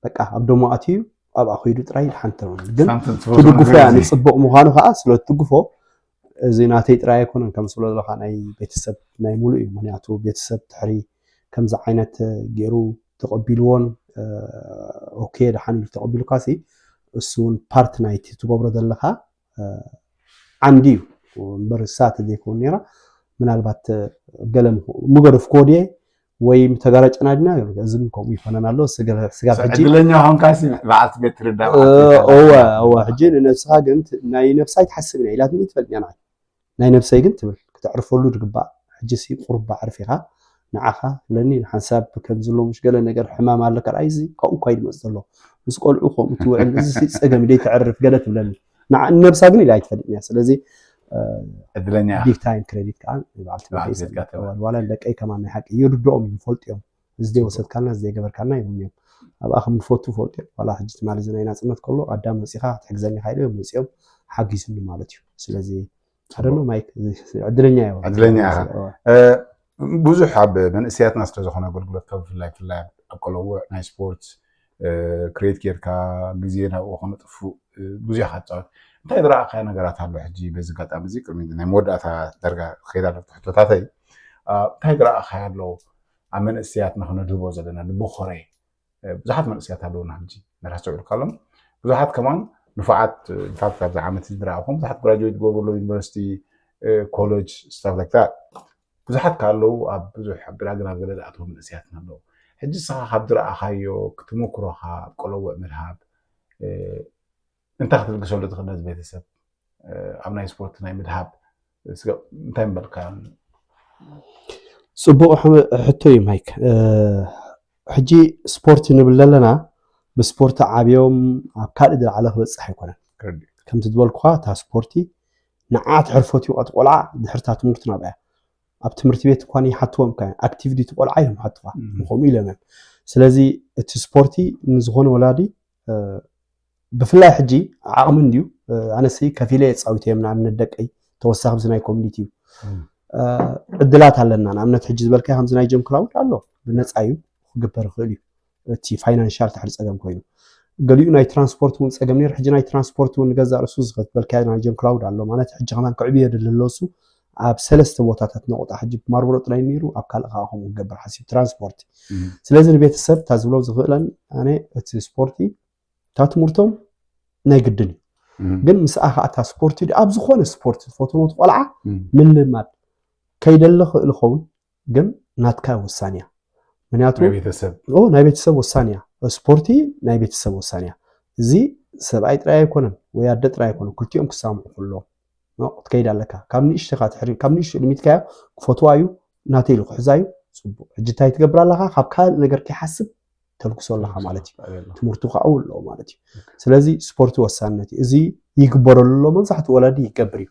በቃ ኣብ ደሞ ኣትዩ ኣብኣ ከይዱ ጥራይ ሓንቲ ግን ትድግፎ እያ ንፅቡቅ ምኳኑ ከዓ ስለ ትድግፎ እዚ ናተይ ጥራይ ኣይኮነን ከም ስለ ዘለካ ናይ ቤተሰብ ናይ ሙሉእ እዩ ምክንያቱ ቤተሰብ ትሕሪ ከምዚ ዓይነት ገይሩ ተቀቢልዎን ኦኬ ደሓን ኢሉ ተቀቢሉካ ሲ እሱ እውን ፓርት ናይቲ ትገብሮ ዘለካ ዓንዲ እዩ እምበር እሳ ተዘይከውን ነራ ምናልባት ገለ ምገደፍክዎ ድየ ወይ ተጋራጨና ድና እዚ ግን ከምኡ ይኮነን ኣሎ ስጋብ ሕጂ ዕድለኛ ኾንካ በዓልቲ ቤት ትርዳ እወ እወ ሕጂ ንነብስኻ ግን ናይ ነብሳ ኣይትሓስብን እያ ኢላትኒ ትፈልጥኛ ንዓይ ናይ ነብሰይ ግን ትብል ክተዕርፈሉ ድግባእ ሕጂ ሲ ቁሩብ ኣዕርፍ ኢኻ ንዓኻ ትብለኒ ሓንሳብ ከምዚ ኣሎ ምሽ ገለ ነገር ሕማም ኣለካ ርኣይ እዚ ካብኡ እኳ ይድመፅ ዘሎ ምስ ቆልዑ ከምኡ ትውዕል እዚ ሲ ፀገም ደይ ተዕርፍ ገለ ትብለኒ ንነብሳ ግን ኢላ ኣይትፈልጥን እያ። ስለዚ ዕድለኛ ቢግ ታይም ክሬዲት ከዓ ንበዓልቲ ቤተይ ዋላ ንደቀይ ከማን ናይ ሓቂ ይርድኦም እዩ፣ ይፈልጡ እዮም። እዚ ዘይወሰድካልና እዚ ዘይገበርካልና ይብሉኒ እዮም። ኣብኣ ከም ንፈቱ ፈልጡ እዮም። ዋላ ሕጂ ትማሊ እዚ ናይ ናፅነት ከሎ ኣዳም መፂኻ ክትሕግዘኒ ኢኻ ኢለ እዮም መፂኦም ሓጊዙኒ ማለት እዩ። ስለዚ ኣደሎ ማይክ ዕድለኛ እዮም። ዕድለኛ ኢኻ። ብዙሕ ኣብ መንእሰያትና ስለዝኾነ ኣገልግሎት ካብ ብፍላይ ብፍላይ ኣብ ቆለውዕ ናይ ስፖርት ክሬት ጌርካ ግዜ ናብኡ ከነጥፉ ብዙሕ ሓፃወት እንታይ ዝረኣኻዮ ነገራት ኣሎ? ሕጂ በዚ ኣጋጣሚ እዚ ቅድሚ ናይ መወዳእታ ደርጋ ክኸይድ ኣለኩ ሕቶታተይ እንታይ ዝረኣኻዮ ኣሎ? ኣብ መንእሰያትና ክነድህቦ ዘለና ንቦኸረ ብዙሓት መንእሰያት ኣለውና ሕጂ ነራስተውዕሉ ካሎም ብዙሓት ከማን ንፉዓት ኢንፋክት ኣብዚ ዓመት እዚ ዝረኣኹም ብዙሓት ግራጅዌት ዝገብሩ ኣለዉ ዩኒቨርሲቲ ኮሌጅ ስታፍ ላይክ ታት ብዙሓት ከ ኣለዉ ኣብ ብዙሕ ኣብ ግራግን ኣብ ገለ ዝኣተዉ መንእሰያትና ኣለዉ ሕጂ ንስኻ ካብ ዝረኣኻዮ ክትምክሮኻ ኣብ ቆለውዕ ምድሃብ እንታይ ክትልግሰሉ ትኽእል ነዚ ቤተሰብ ኣብ ናይ ስፖርት ናይ ምድሃብ እንታይ ምበልካ ፅቡቕ ሕቶ እዩ ማይክ ሕጂ ስፖርቲ ንብል ዘለና ብስፖርቲ ዓብዮም ኣብ ካልእ ዝለዓለ ክበፅሕ ኣይኮነን ከምቲ ዝበልኩኻ እታ ስፖርቲ ንዓ ትሕርፈት እዩ እቲ ቆልዓ ድሕርታ ትምህርቱ ናብያ ኣብ ትምህርቲ ቤት እኳ ይሓትዎም ከ ኣክቲቪቲ ቆልዓ ኢሎም ሓትዋ ከምኡ ኢሎም እዮም ስለዚ እቲ ስፖርቲ ንዝኾነ ወላዲ ብፍላይ ሕጂ ዓቕሚ እንድዩ ኣነሲ ከፊለ የፃዊተ እዮም ንኣብነት ደቀይ ተወሳኺ ብዚ ናይ ኮሚኒቲ እዩ ዕድላት ኣለና ንኣብነት ሕጂ ዝበልካ ከምዚ ናይ ጀም ክላውድ ኣሎ ብነፃ እዩ ክግበር ይኽእል እዩ እቲ ፋይናንሻል ትሕሪ ፀገም ኮይኑ ገሊኡ ናይ ትራንስፖርት እውን ፀገም ነይሩ ሕጂ ናይ ትራንስፖርት እውን ንገዛእ ርእሱ ዝኸትበልካ ናይ ጀም ክላውድ ኣሎ ማለት ሕጂ ከማን ክዕብዮ የድሊ ኣለሱ ኣብ ሰለስተ ቦታታት ነቑጣ ሕጂ ማርበሮ ጥራይ ነይሩ ኣብ ካልእ ከዓ ከምኡ ክገብር ሓሲብ ትራንስፖርት ስለዚ ንቤተሰብ እታ ዝብሎ ዝኽእለን ኣነ እቲ ስፖርቲ እታ ትምህርቶም ናይ ግድን እዩ ግን ምስኣ ከዓ እታ ስፖርቲ ኣብ ዝኾነ ስፖርት ዝፈትዎ ቆልዓ ምልማድ ከይደለ ክእል ኸውን ግን ናትካ ውሳንያ ምክንያቱ ናይ ቤተሰብ ውሳንያ ስፖርቲ ናይ ቤተሰብ ውሳንያ እዚ ሰብኣይ ጥራይ ኣይኮነን ወይ ኣደ ጥራይ ኣይኮነን ክልቲኦም ክሳምዑ ከለዎም ክትከይድ ኣለካ ካብ ንእሽተኻ ትሕሪ ካብ ንእሽቶ ልሚትካዮ ክፈትዋ እዩ ናተይ ኢሉ ክሕዛ እዩ ፅቡቅ ሕጂ እንታይ ትገብር ኣለካ ካብ ካልእ ነገር ከይሓስብ ተልግሶ ኣለካ ማለት እዩ ትምህርቱ ከዓ ኣለዎ ማለት እዩ ስለዚ ስፖርቲ ወሳንነት እዩ እዚ ይግበረሉ ኣሎ መብዛሕትኡ ወላዲ ይገብር እዩ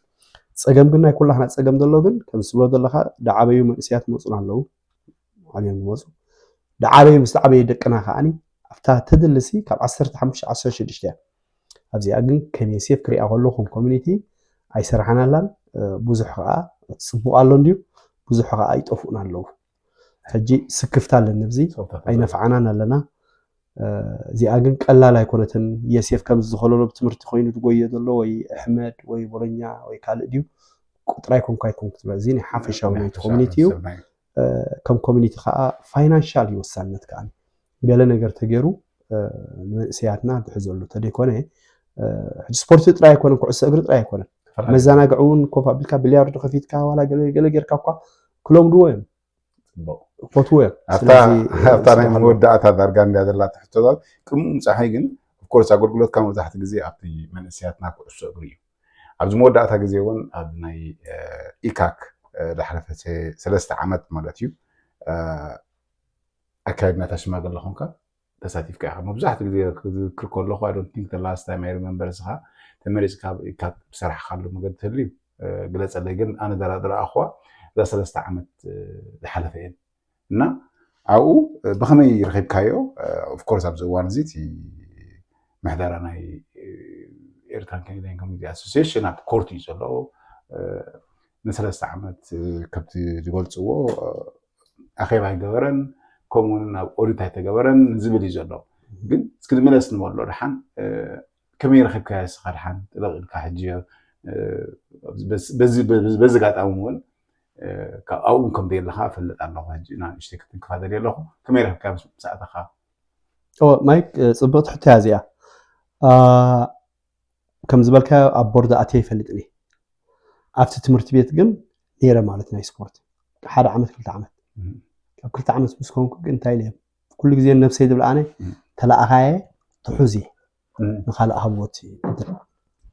ፀገም ግን ናይ ኩላክና ፀገም ዘሎ ግን ከም ዝብሎ ዘለካ ዳዓበዩ መንእስያት መፁን ኣለዉ ዓብዮም ዝመፁ ዳዓበዩ ምስ ዓበየ ደቅና ከዓኒ ኣብታ ተድልሲ ካብ ዓሰርተ ሓሙሽተ ዓሰርተ ሽዱሽተ እያ ኣብዚኣ ግን ከም የሴፍ ክሪኣ ከሎ ከም ኮሚኒቲ ኣይሰርሓናላን ብዙሕ ከዓ ፅቡቅ ኣሎ እንድዩ ብዙሕ ከዓ ይጠፍኡና ኣለዉ ሕጂ ስክፍታ ኣለኒ ብዚ ኣይነፍዓናን ኣለና እዚኣ ግን ቀላል ኣይኮነትን የሴፍ ከም ዝኸለሎ ብትምህርቲ ኮይኑ ዝጎየ ዘሎ ወይ ኣሕመድ ወይ ቦሎኛ ወይ ካልእ ድዩ ቁጥራይ ኮንኳ ይኮን ክትብለ እዚ ናይ ሓፈሻዊ ናይቲ ኮሚኒቲ እዩ ከም ኮሚኒቲ ከዓ ፋይናንሻል ይወሳነት ከዓ ገለ ነገር ተገይሩ ንመንእሰያትና ዝሕዘሉ ተደይኮነ ስፖርቲ ጥራይ ኣይኮነን ኩዕሶ እግሪ ጥራይ ኣይኮነን መዘናግዒ እውን ኮፍ ኣቢልካ ቢልያርዶ ከፊትካ ዋላ ገለ ጌርካ እኳ ክለምድዎ እዮም ክፈትዎ እዮም ኣብታ ናይ መወዳእታ ዳርጋ እንድያ ዘላ ትሕቶታት ቅድሚኡ ምፃሐይ ግን ኦፍኮርስ ኣገልግሎትካ መብዛሕቲ ግዜ ኣብቲ መንእሰያትና ኩዕሶ እግሪ እዩ ኣብዚ መወዳእታ ግዜ እውን ኣብ ናይ ኢካክ ዝሓለፈ ሰለስተ ዓመት ማለት እዩ ኣካየድና እታ ሽማግለ ኮንካ ተሳቲፍካ ኢኻ መብዛሕትኡ ግዜ ክዝክር ከለኹ I don't think the last time I remember እስኻ ተመሪፅካ ኢካክ ዝሰራሕካሉ መገዲ ትህሉ እዩ ግለፀለይ ግን ኣነ ዝረኣኹዋ እዛ ሰለስተ ዓመት ዝሓለፈ እየን እና ኣብኡ ብኸመይ ረኺብካዮ ኦፍኮርስ ኣብዚ እዋን እዚ እቲ ምሕደራ ናይ ኤርትራን ካናዳን ኮሚኒቲ ኣሶሲሽን ኣብ ኮርት እዩ ዘሎ ንሰለስተ ዓመት ከምቲ ዝገልፅዎ ኣኼባ ኣይገበረን ከምኡውን ኣብ ኦዲት ኣይተገበረን ዝብል እዩ ዘሎ ግን እስኪ ዝመለስ ንበሎ ድሓን ከመይ ረኺብካዮ እስኻ ድሓን ጥለቕ ኢልካ ሕጂ በዚ ኣጋጣሚ እውን ኣብኡ እውን ከም ዘለኻ እፈልጥ ኣለኹ ሕጂ ንእሽተይ ክትንክፋ ደልየ ኣለኹ ከመይ ረኺብካዮ ምስ ኣተኻ ማይክ ፅብቕቲ ሕቶ እያ እዚኣ ከም ዝበልካዮ ኣብ ቦርድ ኣትየ ይፈልጥኒ ኣብቲ ትምህርቲ ቤት ግን ነይረ ማለት ናይ ስፖርት ሓደ ዓመት ክልተ ዓመት ካብ ክልተ ዓመት ምስ ኮንኩ ግን እንታይ ኢለ ኩሉ ግዜ ነብሰይ ዝብል ኣነ ተላኣኻየ ትሑዝ እየ ንካልእ ሃብዎት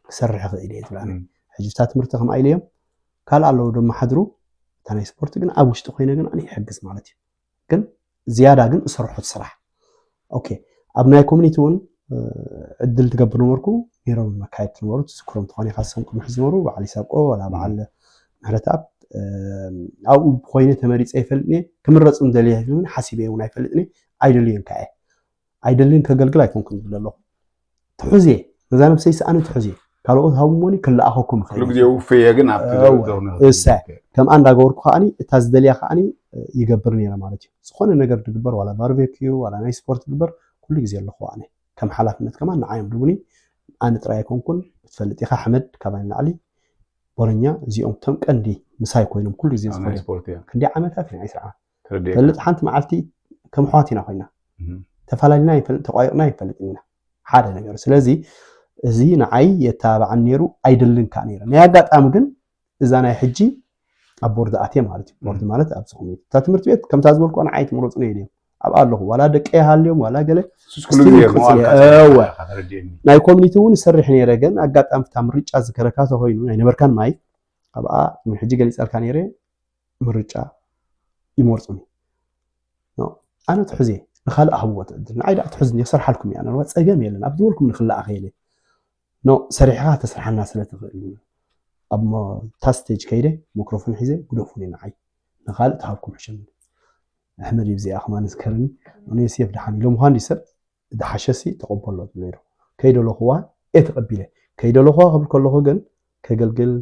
ክሰርሕ ይኽእል እየ ዝብል ኣነ ሕጂ ብታ ትምህርቲ ከም ኣይለዮም ካልእ ኣለዉ ድማ ሓድሩ እታ ናይ ስፖርት ግን ኣብ ውሽጢ ኮይነ ግን ኣነ ይሕግዝ ማለት እዩ ግን ዝያዳ ግን እሰርሖ ስራሕ ኦኬ ኣብ ናይ ኮሚኒቲ እውን ዕድል ትገብር ነበርኩ ነይሮም መካየድቲ ነበሩ። ትዝክሮም ተኾነ ኢኻ፣ ሰም ቅድሚ ሕዚ ነበሩ፣ በዓል ይሳቆ ዋላ በዓል ምሕረተኣብ። ኣብኡ ኮይነ ተመሪፀ ይፈልጥኒ፣ ክምረፁ እንደልየ እውን ሓሲበ እውን ኣይፈልጥኒ። ኣይደልዮን ከኣ ኣይደልን ከገልግል ኣይኮንኩን ዝብል ኣለኹ። ትሑዝ እየ፣ ነዛ ነብሰይ ሰኣነ ትሑዝ እየ። ካልኦት ሃቡሞኒ ክለኣኸኩም ይኽእል ኩሉ እየ። ግዜ ውፍየ ግን ኣብቲ እወ፣ ዘውነ እሰ ከም ኣንዳ ገበርኩ ከዓኒ እታ ዝደልያ ከዓኒ ይገብር ነይረ ማለት እዩ። ዝኾነ ነገር ድግበር ዋላ ባርቤኪዩ ዋላ ናይ ስፖርት ግበር ኩሉ ግዜ ኣለኹ ኣነ ከም ሓላፍነት ከማን ንዓዮም ድቡኒ። ኣነ ጥራይ ኣይኮንኩን፣ ትፈልጥ ኢኻ ኣሕመድ ካባይ ንላዕሊ ቦረኛ እዚኦም ቶም ቀንዲ ምሳይ ኮይኖም ኩሉ ግዜ ኣብ ናይ ዝኾነ ስፖርት እያ ክንዲ ዓመታት ኢና ይስርዓ ተረዲኤ ፈልጥ ሓንቲ መዓልቲ ከም ኣሕዋት ኢና ኮይና ተፈላለና ይፈልጥ ተቋይቕና ይፈልጥ ኢና ሓደ ነገር። ስለዚ እዚ ንዓይ የተባብዓን ነይሩ ኣይደልን ከዓ ነይረ። ናይ ኣጋጣሚ ግን እዛ ናይ ሕጂ ኣብ ቦርድ ኣትየ ማለት እዩ። ቦርድ ማለት ኣብዚ ኮሚቴ እታ ትምህርቲ ቤት ከምታ ዝበልኩ ንዓይ ትምረፁ ነይ ድዮም ኣብኣ ኣለኹ ዋላ ደቀ ይሃልዮም ዋላ ገለ ሱስ ኩሉ ግዜ ስቲል መዋል ይቅጽል እየ። እወ። ተረዲእኒ ናይ ኮሚኒቲ እውን ይሰርሕ ነይረ ግን ኣጋጣሚ ፍታ ምርጫ ዝከረካ ተኮይኑ ናይ ነበርካን ማይ ኣብኣ ሕጂ ገሊፀልካ ነይረ ምርጫ ይመርፁኒ። ኣነ ትሕዜ ንካልእ ኣህብዎ ትዕድል ንዓይ ደኣ ትሕዝኒ ክሰርሓልኩም እያ ነርዋ ፀገም የለን ኣብ ዝበልኩም ንክላኣኸ የለ ኖ ሰሪሕኻ ተስርሓና ስለ ትኽእል ኣብ ታ ስቴጅ ከይደ ሚክሮፎን ሒዘ ግደፉኒ ንዓይ ንካልእ ትሃብኩም ሕሸኒ ኣሕመድ እዩ ብዚኣ ከማን ዝከርኒ ኖ ዮሴፍ ድሓን ኢሎም ኳ እንዲ ሰብ ድሓሸሲ ተቐበሎ ትብሎ ነይሩ ከይደለኹዋ እየ ተቐቢለ ከይደለኹዋ ክብል ከለኹ ግን ከገልግል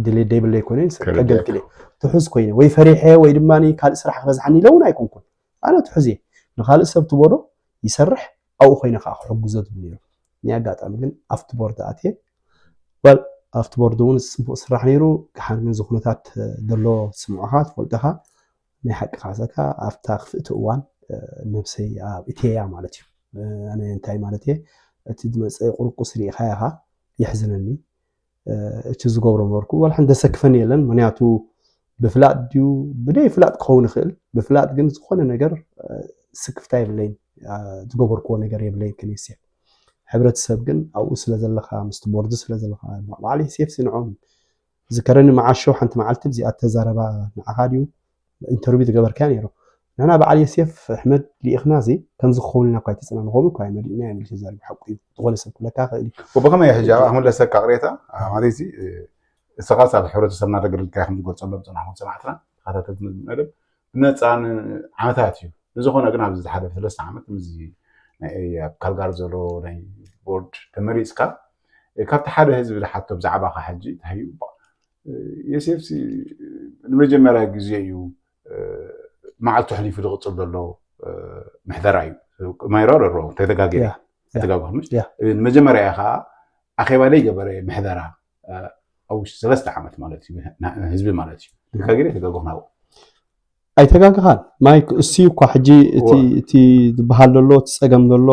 ድሌት ደይብለይ ኮይነ ከገልግል እየ ትሑዝ ኮይነ ወይ ፈሪሐ ወይ ድማ ካልእ ስራሕ ክበዝሓኒ ኢለ እውን ኣይኮንኩን ኣነ ትሑዝ እየ ንካልእ ሰብ ትቦዶ ይሰርሕ ኣብኡ ኮይነ ከዓ ክሕግዞ ትብል ነይሩ ናይ ኣጋጣሚ ግን ኣብቲ ቦርድ ኣትየ ወል ኣብቲ ቦርድ እውን ፅቡቅ ስራሕ ነይሩ ክሓን ግን ዝኩነታት ዘሎ ስምዖኻ ትፈልጦኻ ናይ ሓቂ ካሰካ ኣብታ ክፍእቲ እዋን ነብሰይ ኣብ እትያ ማለት እዩ ኣነ እንታይ ማለት እየ እቲ ዝመፀ ቁርቁስ ርኢኻ ኢኻ የሕዝነኒ እቲ ዝገብሮ ነበርኩ ዋላ ሓንቲ ዘሰክፈኒ የለን ምክንያቱ ብፍላጥ ድዩ ብደይ ፍላጥ ክኸውን ይኽእል ብፍላጥ ግን ዝኾነ ነገር ስክፍታ የብለይን ዝገበርክዎ ነገር የብለይን ክንስየ ሕብረተሰብ ግን ኣብኡ ስለ ዘለኻ ምስቲ ቦርድ ስለ ዘለኻ በዓል ሴፍ ስንዖም ዝከረኒ መዓሾ ሓንቲ መዓልቲ ብዚኣ ተዛረባ ንዓኻ ድዩ ኢንተርቪው ዝገበርካያ ነይሩ ንሕና በዓል የሴፍ ኣሕመድ ልኢኽና እዚ ከምዚ ክኸውን ኢና እኳ ኣይተፀናንኾም እኳ መዲእና እያ ሚል ተዛሪቡ ሓቁ እዩ ዝኾነ ሰብ ክብለካ ክእል እዩ ብኸመይ ሕጂ ኣብ ኣመለሰካ ቅሬታ ማለት እዚ እስኻስ ኣብ ሕብረተሰብና ተገልግልካ ከም ዝገልፀሎም ፅናሕኩም ሰማዕትና ተኸታተልቲ መደብ ብነፃ ዓመታት እዩ ንዝኾነ ግን ኣብዚ ዝሓለፈ ሰለስተ ዓመት ምዚ ኣብ ካልጋር ዘሎ ናይ ቦርድ ተመሪፅካ ካብቲ ሓደ ህዝቢ ዝሓቶ ብዛዕባካ ሕጂ እንታይ እዩ የሴፍሲ ንመጀመርያ ግዜ እዩ መዓልቱ ሕሊፉ ዝቕፅል ዘሎ ምሕደራ እዩ ማይሮ ደሮ ተደጋጊ ተጋግኹምሽ ንመጀመርያ ከዓ ኣኼባ ደይ ገበረ ምሕደራ ኣብ ውሽጢ ሰለስተ ዓመት ማለት እዩ ህዝቢ ማለት እዩ ተጋጊ ተጋግኹ ናብኡ ኣይተጋግኻን ማይክ እሱ እኳ ሕጂ እቲ ዝበሃል ዘሎ እቲ ፀገም ዘሎ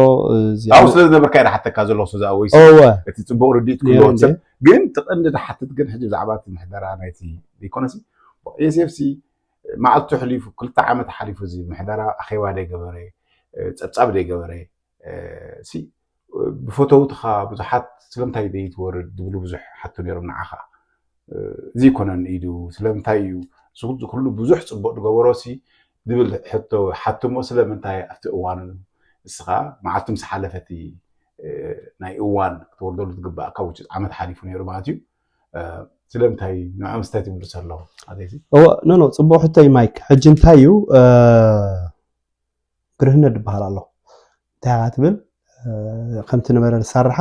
ኣብኡ ስለ ዝነበርካ ዳ ሓተካ ዘለኹ ስዛ ወይ እቲ ፅቡቅ ርድኢት ክህልዎ ሰብ ግን ትቐንዲ ዳ ሓትት ግን ሕጂ ብዛዕባ እቲ ምሕደራ ናይቲ ዘይኮነሲ ኤስኤፍሲ መዓልቱ ሕሊፉ ክልተ ዓመት ሓሊፉ እዚ ምሕደራ ኣኼባ ደይገበረ ፀብፃብ ደይገበረ ብፈተውትኻ ብዙሓት ስለምንታይ ዘይትወርድ ዝብሉ ብዙሕ ሓቱ ነይሮም ንዓኻ እዚ ይኮነን ኢሉ ስለምንታይ እዩ እዚ ኩሉ ብዙሕ ፅቡቅ ዝገበሮ ሲ ዝብል ሕቶ ሓትሞ ስለምንታይ ኣብቲ እዋኑ እስኻ መዓልቲ ምስ ሓለፈቲ ናይ እዋን ክትወርደሉ ዝግባእ ካብ ውጭ ዓመት ሓሊፉ ነይሩ ማለት እዩ ስለምንታይ ንዕኦም ስታይ ትብሉ ሰለዉ ኣዘይዚ ኖ ኖ ፅቡቅ ሕቶ እዩ ማይክ ሕጂ እንታይ እዩ ግርህነት ዝበሃል ኣሎ እንታይ ኢኻ ትብል ከምቲ ነበረ ዝሰርሓ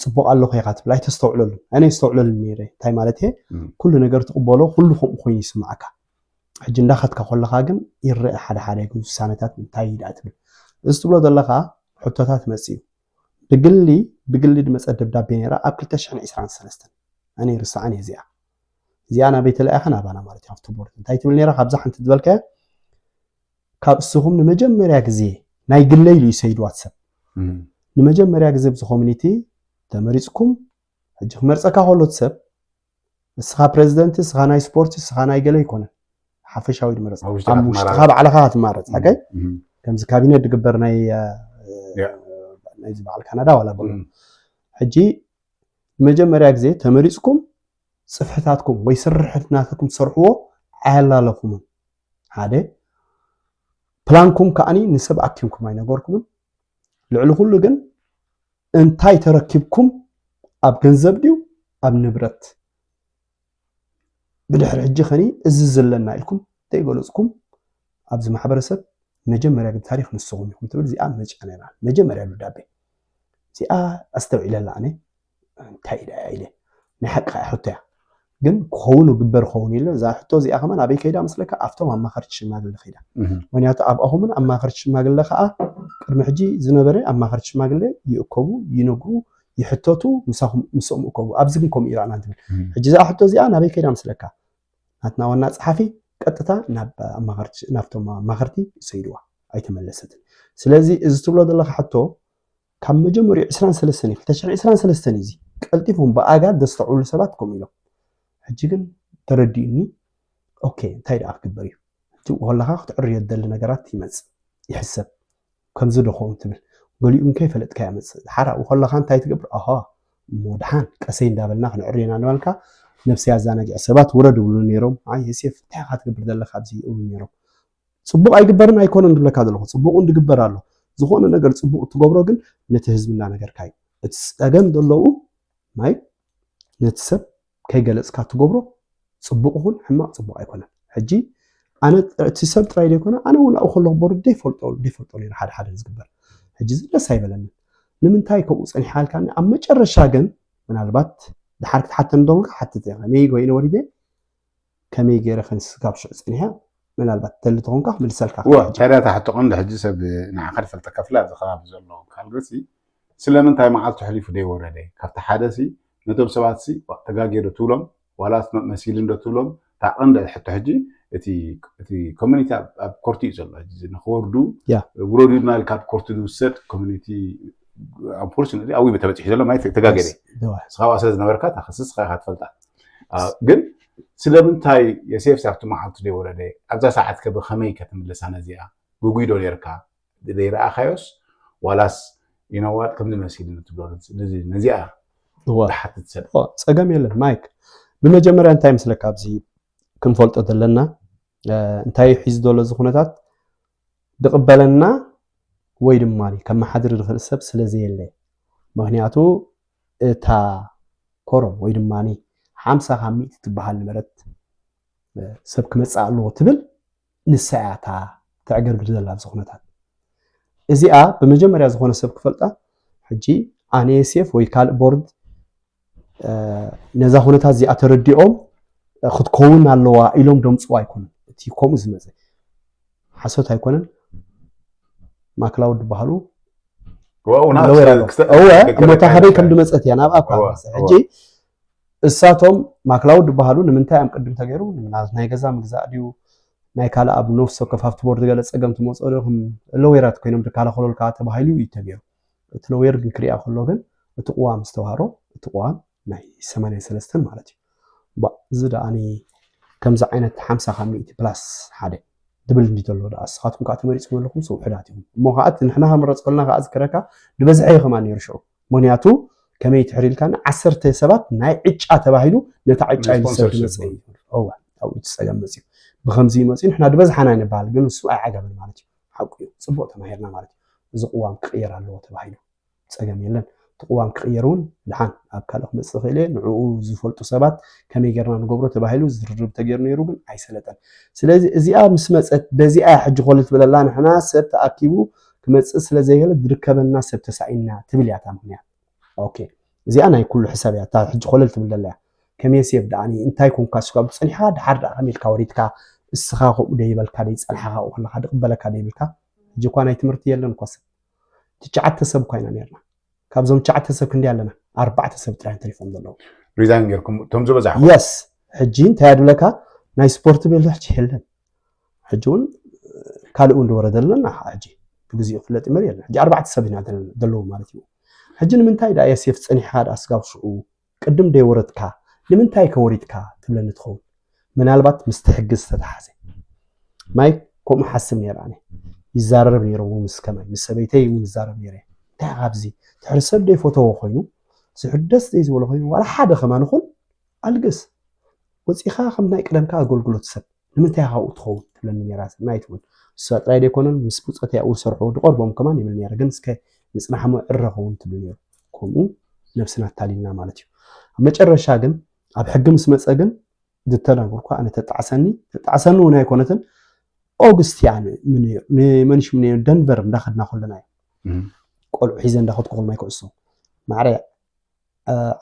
ፅቡቅ ኣለኹ ኢኻ ትብል ኣይተስተውዕለሉ ኣነ ይስተውዕለሉ ነይረ እንታይ ማለት እየ ኩሉ ነገር ትቕበሎ ኩሉ ከምኡ ኮይኑ ይስማዓካ ሕጂ እንዳኸትካ ከለኻ ግን ይረአ ሓደ ሓደ ውሳነታት እንታይ እዩ ደኣ ትብል እዚ ትብሎ ዘለኻ ሕቶታት መፅእ እዩ ብግሊ ብግሊ ዝመፀ ደብዳቤ ነይራ ኣብ ክልተ ሽሕን ዕስራን ሰለስተን ኣነ ይርስዓን እየ እዚኣ እዚኣ ናበይ ተለኣኸ ናባና ማለት እዩ ኣብቲ ቦርድ እንታይ ትብል ነይራ ካብዛ ሓንቲ ዝበልካያ ካብ እስኹም ንመጀመርያ ግዜ ናይ ግለይ ኢሉ ይሰይድዋ ሰብ ንመጀመርያ ግዜ ብዚ ኮሚኒቲ ተመሪፅኩም ሕጂ ክመርፀካ ከሎ ሰብ እስኻ ፕሬዚደንት እስኻ ናይ ስፖርት እስኻ ናይ ገለ ይኮነ ሓፈሻዊ ድመረፅ ኣብ ውሽጥኻ ባዕልኻ ትማረፅ ሓቀይ ከምዚ ካቢነት ድግበር ናይ ናይዚ በዓል ካናዳ ዋላ በሎ ሕጂ ንመጀመርያ ግዜ ተመሪፅኩም ፅፍሕታትኩም ወይ ስርሕት ናትኩም ትሰርሕዎ ኣያላለኹምን ሓደ ፕላንኩም ከዓኒ ንሰብ ኣኪምኩም ኣይነገርኩምን ልዕሊ ኩሉ ግን እንታይ ተረኪብኩም፣ ኣብ ገንዘብ ድዩ ኣብ ንብረት? ብድሕሪ ሕጂ ኸኒ እዚ ዘለና ኢልኩም ዘይገለጽኩም ኣብዚ ማሕበረሰብ መጀመርያ ግን ታሪኽ ንስኹም ኢኹም ትብል እዚኣ መጫ ነራ መጀመርያ ደብዳቤ እዚኣ ኣስተውዒለላ ኣነ እንታይ ኢለ ኢለ ናይ ሓቂ ሕቶ እያ። ግን ክኸውን ግበር ኸውን ኢለ እዛ ሕቶ እዚኣ ከማን ኣበይ ከይዳ መስለካ ኣብቶም ኣማኸርቲ ሽማግለ ከይዳ። ምክንያቱ ኣብኣኹምን ኣማኸርቲ ሽማግለ ከዓ ቅድሚ ሕጂ ዝነበረ ኣማኸርቲ ሽማግለ ይእከቡ ይነግሩ ይሕተቱ ምሳኹም ምስኦም እከቡ ኣብዚ ግን ከምኡ ይረኣና እንትብል ሕጂ እዛ ሕቶ እዚኣ ናበይ ከይዳ መስለካ ናትና ዋና ፀሓፊ ቀጥታ ናብ ኣማኸርቲ ናብቶም ኣማኸርቲ ይሰይድዋ ኣይተመለሰትን። ስለዚ እዚ ትብሎ ዘለካ ሕቶ ካብ መጀመሪኡ ዕስራን ሰለስተን እዩ ክልተ ሽሕን ዕስራን ሰለስተን እዩ እዚ ቀልጢፎም ብኣጋ ዘስተውዕሉ ሰባት ከምኡ ኢሎም ሕጂ ግን ተረዲኡኒ ኦኬ እንታይ ደኣ ክግበር እዩ እቲ ከለካ ክትዕርዮ ደሊ ነገራት ይመፅእ ይሕሰብ ከምዚ ዶ ኸውን ትብል ገሊኡ እንከይ ፈለጥካ ይመፅእ ሓራ ከለካ እንታይ ትገብር ኣሃ እሞ ድሓን ቀሰይ እንዳበልና ክንዕርየና እናበልካ ነብሲ ኣዛናጊዕ ሰባት ውረድ ይብሉ ነይሮም ኣይ ዮሴፍ እንታይ ኢኻ ትገብር ዘለካ ኣብዚ ይብሉ ነይሮም ፅቡቕ ኣይግበርን ኣይኮነን ዝብለካ ዘለኹ ፅቡቕ እውን ዝግበር ኣሎ ዝኾነ ነገር ፅቡቕ እትገብሮ ግን ነቲ ህዝቢ እንዳነገርካ እዩ እቲ ፀገም ዘለዉ ማይ ነቲ ሰብ ከይገለፅካ ትገብሮ ፅቡቕ ይኹን ሕማቕ ፅቡቕ ኣይኮነን ሕጂ ኣነ እቲ ሰብ ጥራይ ዘይኮነ ኣነ እውን ኣብኡ ከለኹ በሩ ዘይፈልጦ ዘይፈልጦ ነይሩ ሓደ ሓደ ዝግበር ሕጂ እዚ ደስ ኣይበለንን ንምንታይ ከምኡ ፀኒሓልካኒ ኣብ መጨረሻ ግን ምናልባት ድሓር ክትሓተኒ ደልካ ሓትት እየ ከመይ ኮይነ ወሪደ ከመይ ገይረ ከንስጋብ ሽዑ ፀኒሐ ምናልባት ተሊ ተኾንካ ክምልሰልካ እዋ ታዲያ እታ ሕቶ ቀንዲ ሕጂ ሰብ ንዓኻ ዝፈልጠካ ፍላ ኣብዚ ከባቢ ዘሎ ካልግሲ ስለምንታይ መዓልቱ ሕሊፉ ዘይወረደ ካብቲ ሓደ ሲ ነቶም ሰባት ሲ ተጋግየ ዶ ትብሎም ዋላስ መሲልን ዶ ትብሎም እታ ቀንዲ ሕቶ ሕጂ እቲ ኮሚኒቲ ኣብ ኮርቲ እዩ ዘሎ ንክወርዱ ውረዱ ድማ ካብ ኮርቲ ዝውሰድ ኮሚኒቲ ኣንፎርችነትሊ ኣብኡ ተበፂሑ ዘሎ ማለት ተጋገደ ንስኻ ኣብኣ ስለ ዝነበርካ እታ ክሲ ንስኻ ኢኻ ትፈልጣ ግን ስለምንታይ የሴፍ ኣብቲ መዓልቱ ዘይወረደ ኣብዛ ሰዓት ከ ብኸመይ ከተምልሳ ነዚኣ ግጉይ ዶ ነርካ ዘይረኣኻዮስ ዋላስ you know what ከምዚ መሲሉ ትብሎ ነዚኣ ዝሓትት ሰብ ፀገም የለን ማይክ ብመጀመርያ እንታይ ምስለካ ኣብዚ ክንፈልጦ ዘለና እንታይ ሒዙ ዘሎ እዚ ኩነታት ዝቕበለና ወይ ድማ ከመሓድር ዝኽእል ሰብ ስለ ዘየለ ምክንያቱ እታ ኮሮም ወይ ድማ ሓምሳ ካብ ሚእቲ ትበሃል ንብረት ሰብ ክመፅእ ኣለዎ ትብል ንሳ እያ እታ ተዕገርግር ዘላ ኣብዚ ኩነታት እዚኣ ብመጀመርያ ዝኾነ ሰብ ክፈልጣ ሕጂ ኣነ ሴፍ ወይ ካልእ ቦርድ ነዛ ኩነታት እዚኣ ተረዲኦም ክትከውን ኣለዋ ኢሎም ደምፅዋ ኣይኮኑን እቲ ከምኡ ዝመፀ ሓሶት ኣይኮነን ማክላውድ ዝበሃሉ እሞታ ካበይ ከም ድመፀት እያ ናብ ኣኳ ሕጂ እሳቶም ማክላውድ ዝበሃሉ ንምንታይ እዮም ቅድም ተገይሩ ናይ ገዛ ምግዛእ ድዩ ናይ ካልእ ኣብ ነፍሲ ወከፍ ኣብቲ ቦርድ ገለ ፀገም ትመፅኦ ዶ ከም ለዌራት ኮይኖም ዝከላኸሉልካ ተባሂሉ እዩ ተገይሩ እቲ ለዌር ግን ክሪኣ ከሎ ግን እቲ ቅዋም ዝተዋህሮ እቲ ቅዋም ናይ ሰማንያን ሰለስተን ማለት እዩ ባ እዚ ደኣኒ ከምዚ ዓይነት ሓምሳ ካብ ሚእቲ ፕላስ ሓደ ድብል እንዲ ዘሎ ደኣ ንስኻትኩም ከዓ ተመሪፅኩም ኣለኹም ስውሕዳት ኢኹም እሞ ከዓ እቲ ንሕና ከመረፅከልና ከዓ ዝክረካ ዝበዝሐ እዩ ከማን ነይሩ ሽዑ ምክንያቱ ከመይ ትሕር ኢልካ ዓሰርተ ሰባት ናይ ዕጫ ተባሂሉ ነታ ዕጫ እዩ ሰብ ዝመፀ እዩ ኣብኡ ፀገም መፅዩ ብከምዚ ይመፅዩ ንሕና ዝበዝሓና ንበሃል ግን ንሱ ኣይዓገበን ማለት እዩ ሓቁ እዩ ፅቡቅ ተማሂርና ማለት እዩ እዚ ቅዋም ክቅየር ኣለዎ ተባሂሉ ፀገም የለን እቲ ቅዋም ክቅየር እውን ድሓን ኣብ ካልእ ክመፅእ ክእል እየ ንዕኡ ዝፈልጡ ሰባት ከመይ ጌርና ንገብሮ ተባሂሉ ዝርርብ ተገይሩ ነይሩ ግን ኣይሰለጠን ስለዚ እዚኣ ምስ መፀት በዚኣ ሕጂ ኮል ትብለላ ንሕና ሰብ ተኣኪቡ ክመፅእ ስለ ዘይክእል ዝርከበና ሰብ ተሳኢንና ትብል እያ እታ ምክንያት ኦኬ እዚኣ ናይ ኩሉ ሕሳብ እያ እታ ሕጂ ኮለል ትብል ዘላ እያ ከመይ ሴፍ ደኣ እንታይ ኮንካ ስጋብ ፀኒሕካ ድሓር ደኣ ከመይ ኢልካ ወሪድካ እስኻ ከምኡ ደይበልካ ደይፀንሓኻ ከለካ ድቕበለካ ደይብልካ ሕጂ እኳ ናይ ትምህርቲ የለን እኳ ሰብ ትሽዓተ ሰብ እኳ ኢና ነርና ካብዞም ትሽዓተ ሰብ ክንዲ ኣለና ኣርባዕተ ሰብ ጥራይ ተሪፎም ዘለዉ ሪዛይን ጌርኩም እቶም ዝበዛሕኩም የስ ሕጂ እንታይ ኣድብለካ ናይ ስፖርት ቤሎ ሕጂ የለን ሕጂ እውን ካልእ እውን ዝወረደ ኣለና ሕጂ ብግዚኡ ክፍለጥ ይመር የለን ሕጂ ኣርባዕተ ሰብ ኢና ዘለዉ ማለት እዩ ሕጂ ንምንታይ ዳ የሴፍ ፀኒሕካ ዳ ስጋብ ሽዑ ቅድም ደይወረድካ ንምንታይ ከወሪድካ ትብለኒ ትኸውን ምናልባት ምስቲ ሕጊ ዝተተሓዘ ማይ ከምኡ ሓስብ ነይረ ኣነ ይዛረብ ነይረ እውን ምስ ከማይ ምስ ሰበይተይ እውን ይዛረብ ነይረ እንታይ ኣብዚ ትሕሪ ሰብ ደይፈተዎ ኮይኑ ዝሕደስ ደይ ዝበሎ ኮይኑ ዋላ ሓደ ከማን ይኹን ኣልግስ ወፂኻ ከም ናይ ቅደምካ ኣገልግሎት ሰብ ንምንታይ ካብኡ ትኸውን ትብለኒ ነራ ሰናይት እውን እሳ ጥራይ ደይኮነን ምስ ብፆት ያኡ ዝሰርሑ ዝቐርቦም ከማን ይብል ነረ ግን እስከ ንፅናሕሞ ዕረ ኸውን ትብል ነሩ ከምኡ ነብስና ኣታሊልና ማለት እዩ። ኣብ መጨረሻ ግን ኣብ ሕጊ ምስ መፀ ግን ዝተናገርኩ ኣነ ተጣዕሰኒ ተጣዕሰኒ እውን ኣይኮነትን። ኦግስቲያን ምን እዩ ንመንሽ ምን እዩ ደንቨር እንዳኸድና ከለና እዩ እም። ቆልዑ ሒዘ እንዳኸድኩ ከለና ኩዕሶ ማዕረ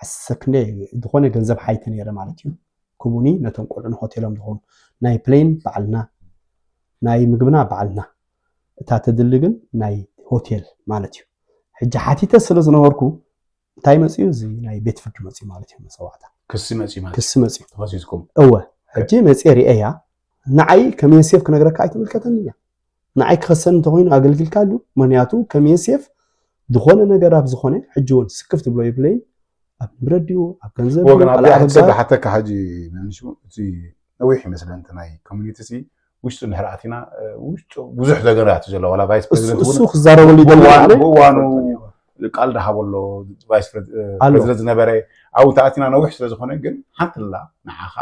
ዓሰርተ ክንደይ ዝኾነ ገንዘብ ሓይቲ ነይረ ማለት እዩ። ክቡኒ ነቶም ቆልዑ ንሆቴሎም ዝኾኑ ናይ ፕሌን ባዕልና ናይ ምግብና ባዕልና እታ ተድሊ ግን ናይ ሆቴል ማለት እዩ። ሕጂ ሓቲተ ስለ ዝነበርኩ እንታይ መፅኡ እዚ ናይ ቤት ፍርዲ መፅኡ ማለት እዩ መፀዋዕታ ክሲ መፂ ማለት ክሲ መፅኡ ተኸሲስኩም እወ ሕጂ መፅየ ርእያ ንዓይ ከም የሴፍ ክነግረካ ኣይትምልከተኒ እያ። ንዓይ ክኸሰኒ እንተኮይኑ ኣገልግልካ ኣሉ ምክንያቱ ከም የሴፍ ዝኾነ ነገር ኣብ ዝኾነ ሕጂ እውን ስክፍ ትብሎ የብለይን ኣብ ንብረት ድዩ ኣብ ገንዘብ ድዩ ወገን ኣብ ካልእ ሕሰብ ኣበባ- ሓተካ ሕጂ መንሹ እቲ ነዊሕ ይመስለን እቲ ናይ ኮሚኒቲ ሲ ውሽጡ እንድሕር ኣቲና ውሽጡ ብዙሕ ነገራት እዩ ዘሎ ዋላ ቫይስ እሱ ፕሬዚደንት እሱ እውን ክዛረበሉ ይደሊ ብእዋኑ- ኣነ ብእዋኑ ቃል ዳሃበሎ ቫይስ ፕሬዚ- ኣሎ። ፕሬዚደንት ዝነበረ ኣብኡ ተኣቲና ነዊሕ ስለዝኾነ ግን ሓንቲ ላ ንዓኻ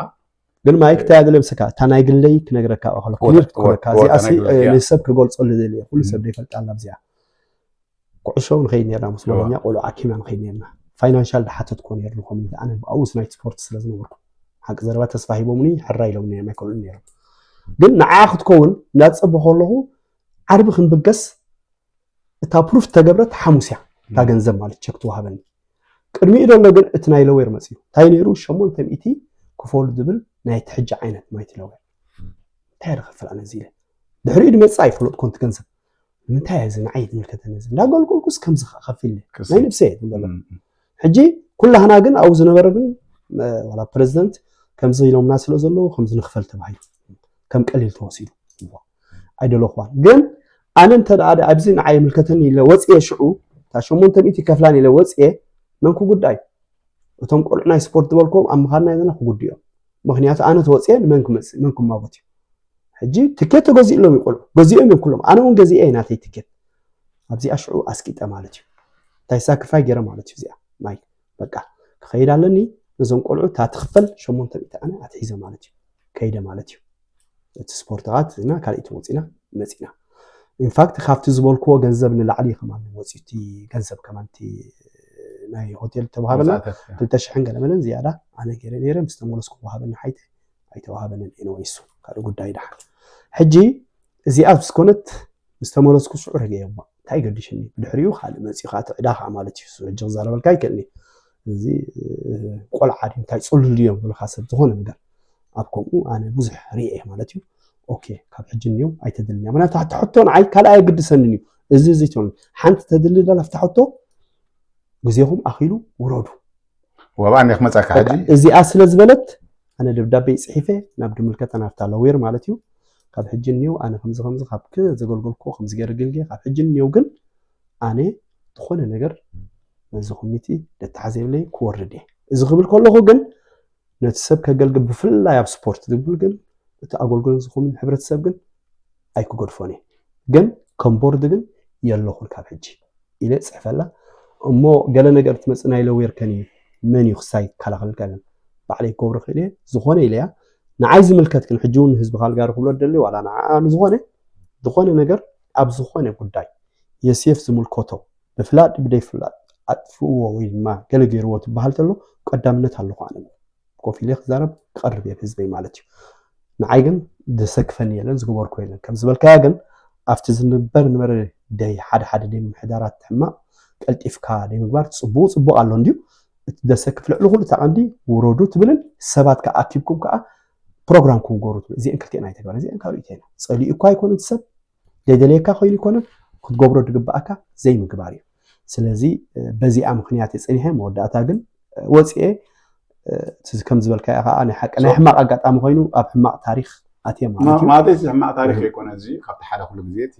ግን ማይክ እንታይ ኣድለ ብስካ እታ ናይ ግለይ ክነግረካ ከሎ ክሊር ክትኮነካ ወ- እዚኣ ሲ ናይ ግለይ፣ ያ። ንሰብ ክገልፀሉ ደሊ ኩሉ ሰብ ም። ዘይፈልጣ ኣላ ኣብዚኣ ኩዕሾ ንኸይድ ነርና ምስ ወለኛ ቆልዑ ኣኪብና ንኸይድ ነርና ፋይናንሻል ድሓተትኮ ነርኒ ኮሚኒቲ ኣነ ብኣውስ ናይ ስፖርት ስለ ዝነበርኩ ሓቂ ዘረባ ተስፋ ሂቦምኒ ሕራ ኢሎምኒ እዮም ኣይከልኡን ነይሮም ግን ንዓ ክትከውን እንዳፀበ ከለኹ ዓርቢ ክንብገስ እታ ፕሩፍ ተገብረት ሓሙስ እያ እታ ገንዘብ ማለት ቸክ ትወሃበኒ ቅድሚኡ ደሎ ግን እቲ ናይ ለዌር መፅዩ እንታይ ነይሩ ሸሞንተ ሚእቲ ክፈሉ ዝብል ናይ ትሕጂ ዓይነት ማይቲ ለዌር እንታይ ደ ክፍል ኣነ እዚ ኢለ ድሕሪኡ ድመፅእ ኣይፈለጥኮን እቲ ገንዘብ ንምንታይ እዚ ንዓይ ዝምልከተኒ እዚ እንዳገልገልኩስ ከምዚ ከፊል ናይ ነብሰ እየ ዝብሎ ም፣ ሕጂ ኩላህና ግን ኣብኡ ዝነበረ ግን ዋላ ፕረዚደንት ከምዚ ኢሎምና ስለ ዘለዉ ከምዚ ንክፈል ተባሂሉ ከም ቀሊል ተወሲዱ ኣይደለኹዋን ግን ኣነ እንተ ደኣ ኣብዚ ንዓይ ይምልከተኒ ኢለ ወፅየ ሽዑ እታ ሸሞንተ ሚእቲ ከፍላን ኢለ ወፅየ መን ክጉዳይ እቶም ቆልዑ ናይ ስፖርት ዝበልክዎም ኣብ ምኻድና ዘለና ክጉድዮም ምክንያቱ ኣነ ተወፅየ ንመን ክመፅእ መን ክማጎት እዩ ሕጂ ትኬት ተገዚእሎም እዩ ቆልዑ ገዚኦም እዮም ኩሎም ኣነ እውን ገዚአ ናተይ ትኬት ኣብዚኣ ሽዑ ኣስቂጠ ማለት እዩ እንታይ ሳክሪፋይ ገይረ ማለት እዩ እዚኣ ማይ በቃ ክኸይድ ኣለኒ ነዞም ቆልዑ እታ ትኽፈል ሸሞንተ ሚእቲ ኣነ ኣትሒዘ ማለት እዩ ከይደ ማለት እዩ እቲ ስፖርት ኻት እና ካልእ ተወፂና መፂና ኢንፋክት ካብቲ ዝበልክዎ ገንዘብ ንላዕሊ ከማን ወፂኡ እቲ ገንዘብ ከማን እቲ ናይ ሆቴል ተዋሃበና መፅኣተት፣ ያ። ክልተ ሽሕን ገለ መለን ዝያዳ ኣነ ገይረ ነይረ ምስ ተመለስኩ ወሃበኒ ሓይተ ኣይተዋሃበንን ኤንወይሱ ካልእ ጉዳይ ድሓን ሕጂ እዚኣ ስኮነት ምስ ተመለስኩ ሽዑ ረገየ እሞ እንታይ ገዲሽኒ ብድሕሪኡ ካልእ መፂኡ ከዓ ትዕዳ ከዓ ማለት እዩ እሱ ሕጂ ክዛረበልካ ይክእልኒ እዚ ቆልዓ ድዩ እንታይ ፅሉል ድዮም ብልካ ሰብ ዝኾነ ነገር ኣብ ከምኡ ኣነ ብዙሕ ርኤ ማለት እዩ ኦኬ ካብ ሕጂ እኒዮም ኣይተድልንያ ምክንያቱ ኣብቲ ሕቶ ንዓይ ካልእ ኣየግድሰንን እዩ እዚ እዚ ትብል ሓንቲ ተድሊ ደላ ኣብቲ ሕቶ ግዜኹም ኣኺሉ ውረዱ ወብኣ እኒኣ ክመፃካ ሕጂ እዚኣ ስለ ዝበለት ኣነ ደብዳቤ ይፅሒፈ ናብ ድምልከተ ናብታ ለዌር ማለት እዩ ካብ ሕጂ እኒው ኣነ ከምዚ ከምዚ ካብ ዘገልገልኩ ከምዚ ገይረ ገልጌ ካብ ሕጂ እኒው ግን ኣነ ዝኾነ ነገር ነዚ ኮሚኒቲ ደተሓዘ የብለይ ክወርድ እየ እዚ ክብል ከለኹ ግን ነቲ ሰብ ከገልግል ብፍላይ ኣብ ስፖርት ዝብል ግን እቲ ኣገልግሎት ዝኾኑ ሕብረተሰብ ግን ኣይክገድፎን እየ ግን ከም ቦርድ ግን የለኹን ካብ ሕጂ ኢለ ፅሕፈላ እሞ ገለ ነገር ትመፅእ ናይ ለዌር ከን እዩ መን እዩ ክሳይ ይከላኸልልካ ግን ባዕለይ ክገብሮ ክእል እየ ዝኾነ ኢለያ ንዓይ ዝምልከት ግን ሕጂ እውን ንህዝቢ ካልጋሪ ክብሎ ደሊ ዋላ ንዓ ንዝኾነ ዝኾነ ነገር ኣብ ዝኾነ ጉዳይ የሴፍ ዝምልከቶ ብፍላጥ ብደይፍላጥ ኣጥፍዎ ወይ ድማ ገለ ገይርዎ ትበሃል ተሎ ቀዳምነት ኣለኹ ኣነ ኮፍ ኢለ ክዛረብ ክቐርብ እየ ህዝበይ ማለት እዩ ንዓይ ግን ዘሰክፈኒ የለን ዝገበርኩ የለን ከም ዝበልካያ ግን ኣብቲ ዝንበር ንበረ ደይ ሓደ ሓደ ደይ ምምሕዳራት ሕማቕ ቀልጢፍካ ደይ ምግባር ፅቡቅ ፅቡቅ ኣሎ እንድዩ እቲ ዘሰክፍ ልዕሊ ኩሉ ተቐንዲ ውረዱ ትብልን ሰባት ከዓ ኣኪብኩም ከዓ ፕሮግራም ክውገሩ ትብል እዚአን ክልቲአን ኣይተግባር እዚአን ካብ ኢቴና ፀሊኡ እኳ ኣይኮነ ሰብ ዘይደለየካ ኮይኑ ይኮነ ክትገብሮ ዝግብኣካ ዘይምግባር እዩ ስለዚ በዚኣ ምክንያት የፀኒሐ መወዳእታ ግን ወፅኤ ከም ዝበልካ ከዓ ናይ ሓቂ ናይ ሕማቅ ኣጋጣሚ ኮይኑ ኣብ ሕማቅ ታሪክ ኣትየ ማለት እዩ ማለት እዚ ሕማቅ ታሪክ ዘይኮነ እዚ ካብቲ ሓደ ኩሉ ግዜ እቲ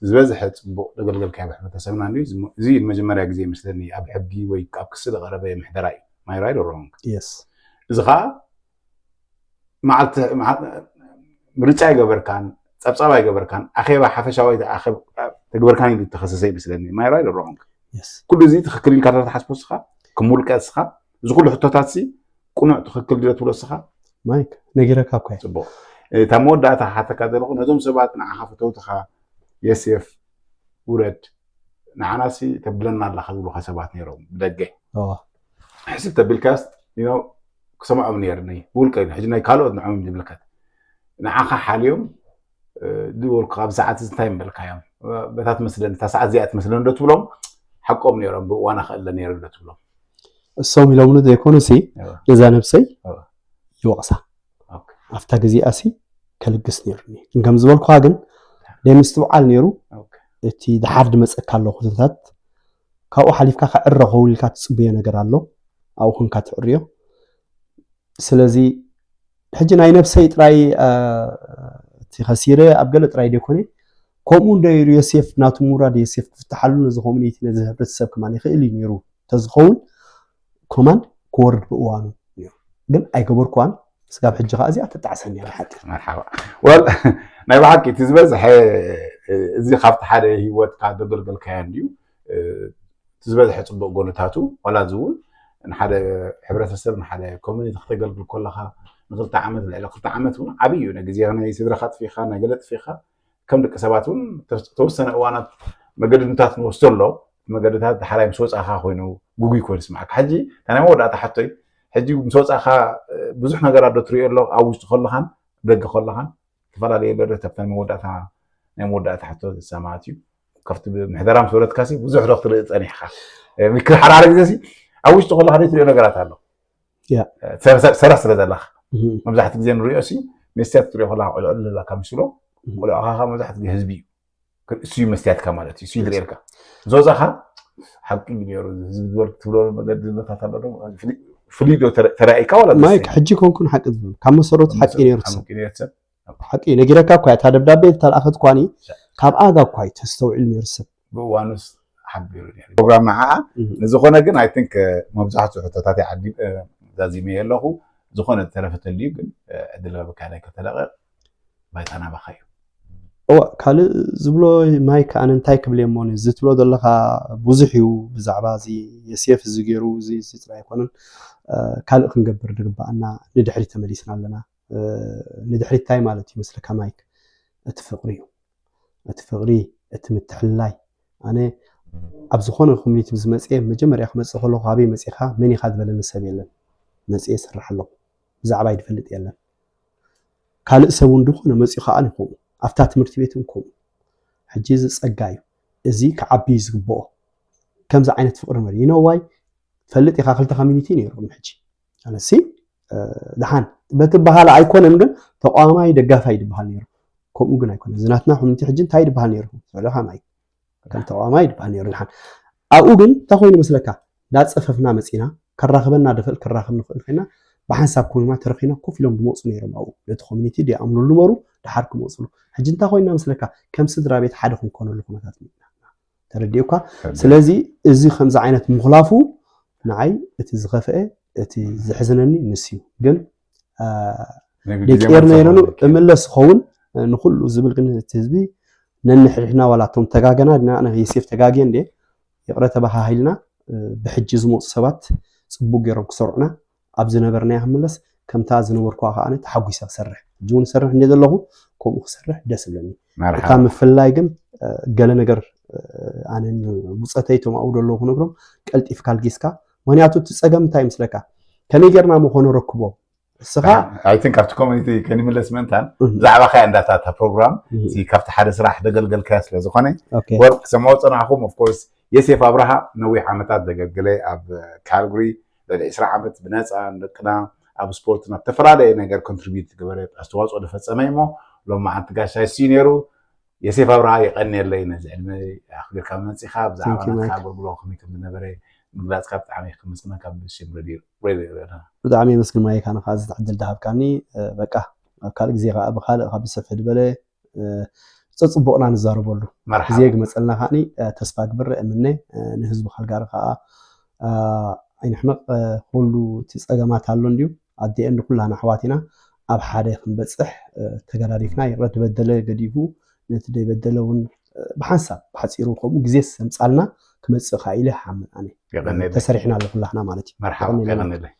ዝበዝሐ ፅቡቅ ዘገልገልካዮ ሕብረተሰብና እንዲ እዚ ንመጀመርያ ግዜ ይመስለኒ ኣብ ሕጊ ወይ ኣብ ክሲ ዝቀረበ ምሕደራ እዩ ማይራይ ሮንግ የስ እዚ ከዓ መዓልቲ መዓ- ምርጫ ኣይገበርካን ፀብፃብ ኣይገበርካን ኣኼባ ሓፈሻዊ ኣኸብ- ተግበርካን ኢሉ ተኸሰሰ ይመስለኒ ማይራይ ሮንግ የስ ኩሉ እዚ ትኽክል ኢልካ ዶ ትሓስቦ እስኻ ከም ውልቀ እስኻ እዚ ኩሉ ሕቶታት ሲ ቅኑዕ ትኽክል ድለ ትብሎ እስኻ ማይክ ነጊረካ እኮ እየ ፅቡቅ እታ መወዳእታ ሓተካ ዘለኹ ነዞም ሰባት ንዓኻ ፈተውትኻ የሴፍ ውረድ ንዓናሲ ተብለና ኣለኻ ዝብሉኻ ሰባት ነይሮም ብደገ። ሕስብ ተቢልካስ ክሰምዖም ነይርኒ ብውልቀ ሕጂ ናይ ካልኦት ንዖም ዝምልከት ንዓኻ ሓልዮም ዝበልኩ ኣብ ሰዓት እዚ እንታይ ምበልካዮም? በታ ትመስለኒ እታ ሰዓት እዚኣ ትመስለኒ ዶ ትብሎም? ሓቆም ነይሮም ብእዋና ክእለ ነይሩ ዶ ትብሎም? እሶም ኢሎምኒ ዘይኮኑሲ ነዛ ነብሰይ ይወቕሳ። ኣብታ ግዜኣሲ ከልግስ ነይሩኒ። ግን ከም ዝበልኩኻ ግን ናይ ምስትውዓል ነይሩ። እቲ ድሓር ድመፀካ ኣሎ ኩነታት ካብኡ ሓሊፍካ ክዕረ ከውልካ ትፅበዮ ነገር ኣሎ። ኣብኡ ኮንካ ትዕርዮ። ስለዚ ሕጂ ናይ ነብሰይ ጥራይ እቲ ከሲረ ኣብ ገለ ጥራይ ደይኮነ። ከምኡ እንደ ኢሉ ዮሴፍ ናቱ ምውራድ ዮሴፍ ክፍትሓሉ ነዚ ኮሚኒቲ ነዚ ህብረተሰብ ከማን ይኽእል እዩ ነይሩ ተዝኸውን ኮማንድ ክወርድ ብእዋኑ እዩ። ግን ኣይገበርኩዋን። ስጋብ ሕጂ ከዓ እዚኣ ተጣዕሰኒ እያ ብሓቂ። መርሓባ። ወል ናይ ብሓቂ እቲ ዝበዝሐ እዚ ካብቲ ሓደ ህይወትካ ዘገልገልካዮ እንድዩ እቲ ዝበዝሐ ፅቡቅ ጎነታቱ ዋላ እዚ እውን ንሓደ ሕብረተሰብ ንሓደ ኮሚኒቲ ክተገልግል ከለካ ንክልተ ዓመት ልዕሊ ክልተ ዓመት እውን ዓብይ እዩ ነግዜ ናይ ስድራካ ጥፊካ ናይ ገለ ጥፊካ ከም ደቂ ሰባት እውን ተወሰነ እዋናት መገድታት ንወስዶ ኣሎ መገድታት ዳሕራይ ምስ ወፃእካ ኮይኑ ጉጉይ ኮይኑ ስማዕካ ሕጂ እታ ናይ መወዳእታ ሓቶይ ሕጂ ምስ ወፃእካ ብዙሕ ነገራት ዶ ትሪኦ ኣሎ ኣብ ውሽጢ ከለካን ደገ ከለካን ዝተፈላለዩ ዶ ተብታ ናይ መወዳእታ ናይ መወዳእታ ሕቶ ዝሰማት እዩ ካብቲ ምሕደራ ምስ ወረድካ ብዙሕ ዶ ክትርኢ ፀኒሕካ ምክልሓራሪ ግዜ ኣብ ውሽጢ ከለካ ትሪኦ ነገራት ኣሎ ሰራ ስለ ዘለካ መብዛሕቲ ግዜ ንሪኦ ሲ መስትያት ትሪኦ ከለካ ቆልዑ ኣለካ ምስሎ ቆልዑ ካካ መብዛሕቲ ግዜ ህዝቢ እዩ እሱ እዩ መስትያትካ ማለት እዩ እሱ ይድርኤልካ ዝወፃካ ሓቂ ነሩ ህዝቢ ዝበልክ ትብሎ መገዲ ነታት ኣሎ ፍሉይ ዶ ተራኢካ ዋላ ማይክ ሕጂ ኮንኩን ሓቂ ዝብል ካብ መሰረቱ ሓቂ ነሩ ሰብ ሓቂ ነጊረካ እኳ እታ ደብዳቤ ዝተላእኸት ኳኒ ካብ ኣጋ እኳ እዩ ተስተውዕል ነሩ ሰብ ብእዋኑስ ሓቢሩ ፕሮግራም ንዓኣ ንዝኾነ ግን ኣይ ቲንክ መብዛሕትኡ ሕቶታት ዛዚመ ኣለኹ ዝኾነ ዝተረፈተልዩ ግን ዕድል ረብካ ናይ ከተለቐ ባይታ ናባኻ እዩ እዋ ካልእ ዝብሎ ማይክ ኣነ እንታይ ክብል እሞ እዚ ትብሎ ዘለካ ብዙሕ እዩ ብዛዕባ እዚ የሴፍ እዚ ገይሩ እዚ እዚ ጥራይ ኣይኮነን ካልእ ክንገብር ዝግባኣና ንድሕሪት ተመሊስና ኣለና ንድሕሪት እንታይ ማለት እዩ መስለካ ማይክ እቲ ፍቅሪ እዩ እቲ ፍቅሪ እቲ ምትሕልላይ ኣነ ኣብ ዝኾነ ኮሚኒቲ ምስ መፅየ መጀመርያ ክመፅእ ከለኩ ኣበይ መፂኻ መን ኢኻ ዝበለኒ ሰብ የለን መፅየ ይሰርሕ ኣለኩ ብዛዕባይ ዝፈልጥ የለን ካልእ ሰብ እውን ዝኾነ መፅኡ ከዓ ንከምኡ ኣብታ ትምህርቲ ቤት እውን ከምኡ ሕጂ እዚ ፀጋ እዩ እዚ ክዓቢ እዩ ዝግብኦ ከምዚ ዓይነት ፍቅሪ መሪ ይነዋይ ፈልጥ ኢኻ ክልተ ኮሚኒቲ ነይሩ ቅድሚ ሕጂ ኣነሲ ድሓን በቲ በሃላ ኣይኮነን ግን ተቋማይ ደጋፋይ ዝበሃል ነይሩ ከምኡ ግን ኣይኮነን እዚ ናትና ኮሚኒቲ ሕጂ እንታይ ዝበሃል ነይሩ ዝበለ ከማይ ከም ተቋማይ ዝበሃል ነይሩ ድሓን ኣብኡ ግን እንታይ ኮይኑ መስለካ እንዳፀፈፍና መፂና ከራኽበና ደፈል ክራኽብ ንኽእል ኮይና ብሓንሳብ ኮይና ተረኺና ኮፍ ኢሎም ዝመፁ ነይሮም ኣብኡ ነቲ ኮሚኒቲ ዲኣምኑሉ ነበሩ ድሓር ክመፁሉ ሕጂ እንታይ ኮይና መስለካ ከም ስድራ ቤት ሓደ ክንኮነሉ ኩነታት ተረዲኡካ ስለዚ እዚ ከምዚ ዓይነት ምኽላፉ ንዓይ እቲ ዝኸፍአ እቲ ዘሕዝነኒ ንስ እዩ ግን ደቂር ነይረኑ እምለስ ዝኸውን ንኩሉ ዝብል ግን እቲ ህዝቢ ነንሕድሕድና ዋላ እቶም ተጋገና ድና ኣነ ዮሴፍ ተጋግየ እንደ ይቕረ ተባሃሂልና ብሕጂ ዝመፁ ሰባት ፅቡቅ ገይሮም ክሰርዑና ኣብ ዝነበርናዮ ክምለስ ከምታ ዝነበርኩዋ ከዓ ተሓጒሰ ክሰርሕ ሕጂ እውን ሰርሕ እንደ ዘለኹ ከምኡ ክሰርሕ ደስ ይብለኒ እታ ምፍላይ ግን ገለ ነገር ኣነ ብፀተይ እቶም ኣብኡ ዘለዉ ክነግሮም ቀልጢፍካ ልጊስካ ምክንያቱ እቲ ፀገም እንታይ ምስለካ ከመይ ጌርና ምኾነ ረክቦም እስኻ I think ኣብቲ ኮሚኒቲ ከንምለስ ምእንታን ብዛዕባ ከያ እንዳታ እታ ፕሮግራም ካብቲ ሓደ ስራሕ ደገልገልካያ ስለ ዝኾነ ወርቅ ክሰማው ፀናሕኩም of course የሴፍ ኣብርሃ ነዊሕ ዓመታት ዘገልግለ ኣብ ካልግሪ ልዕሊ ዕስራ ዓመት ብነፃ ንደቅና ኣብ ስፖርት ናብ ተፈላለየ ነገር ኮንትሪቢዩት ዝገበረ ኣስተዋፅኦ ዝፈፀመ እሞ ሎም መዓንቲ ጋሻ ሲ ነይሩ የሴፍ ኣብርሃ የቀንየለይ ነዚ ዕድመ ኣክቢርካ መፂኻ ብዛዕባ ናትካ ኣገልግሎ ከመይ ከም ዝነበረ ምግላፅካ ብጣዕሚ ከመስግነካ ብሽም ሬድዮ ሬድዮ ኣለና ብጣዕሚ የመስግን ማየ ካነ ከዓ እዚ ዕድል ዝሃብካኒ በቃ ኣብ ካልእ ግዜ ከዓ ብካልእ ካብ ዝሰፍሕ ዝበለ ፀፅቡቕና ንዛረበሉ ግዜ ግመፀልና ከዓኒ ተስፋ ግብር እምነ ንህዝቢ ካልጋሪ ከዓ ኣይንሕመቕ ኩሉ እቲ ፀገማት ኣሎ እንድዩ ኣዲኤን ኩላና ኣሕዋት ኢና ኣብ ሓደ ክንበፅሕ ተገዳዲፍና ይቕረ ዝበደለ ገዲፉ ነቲ ዘይበደለ እውን ብሓንሳብ ብሓፂሩ ከምኡ ግዜ ሰምፃልና ክመፅእ ከዓ ኢለ ሓምን ኣነ ተሰሪሕና ኣሎ ኩላህና ማለት እዩ መርሓባ የቐንየለይ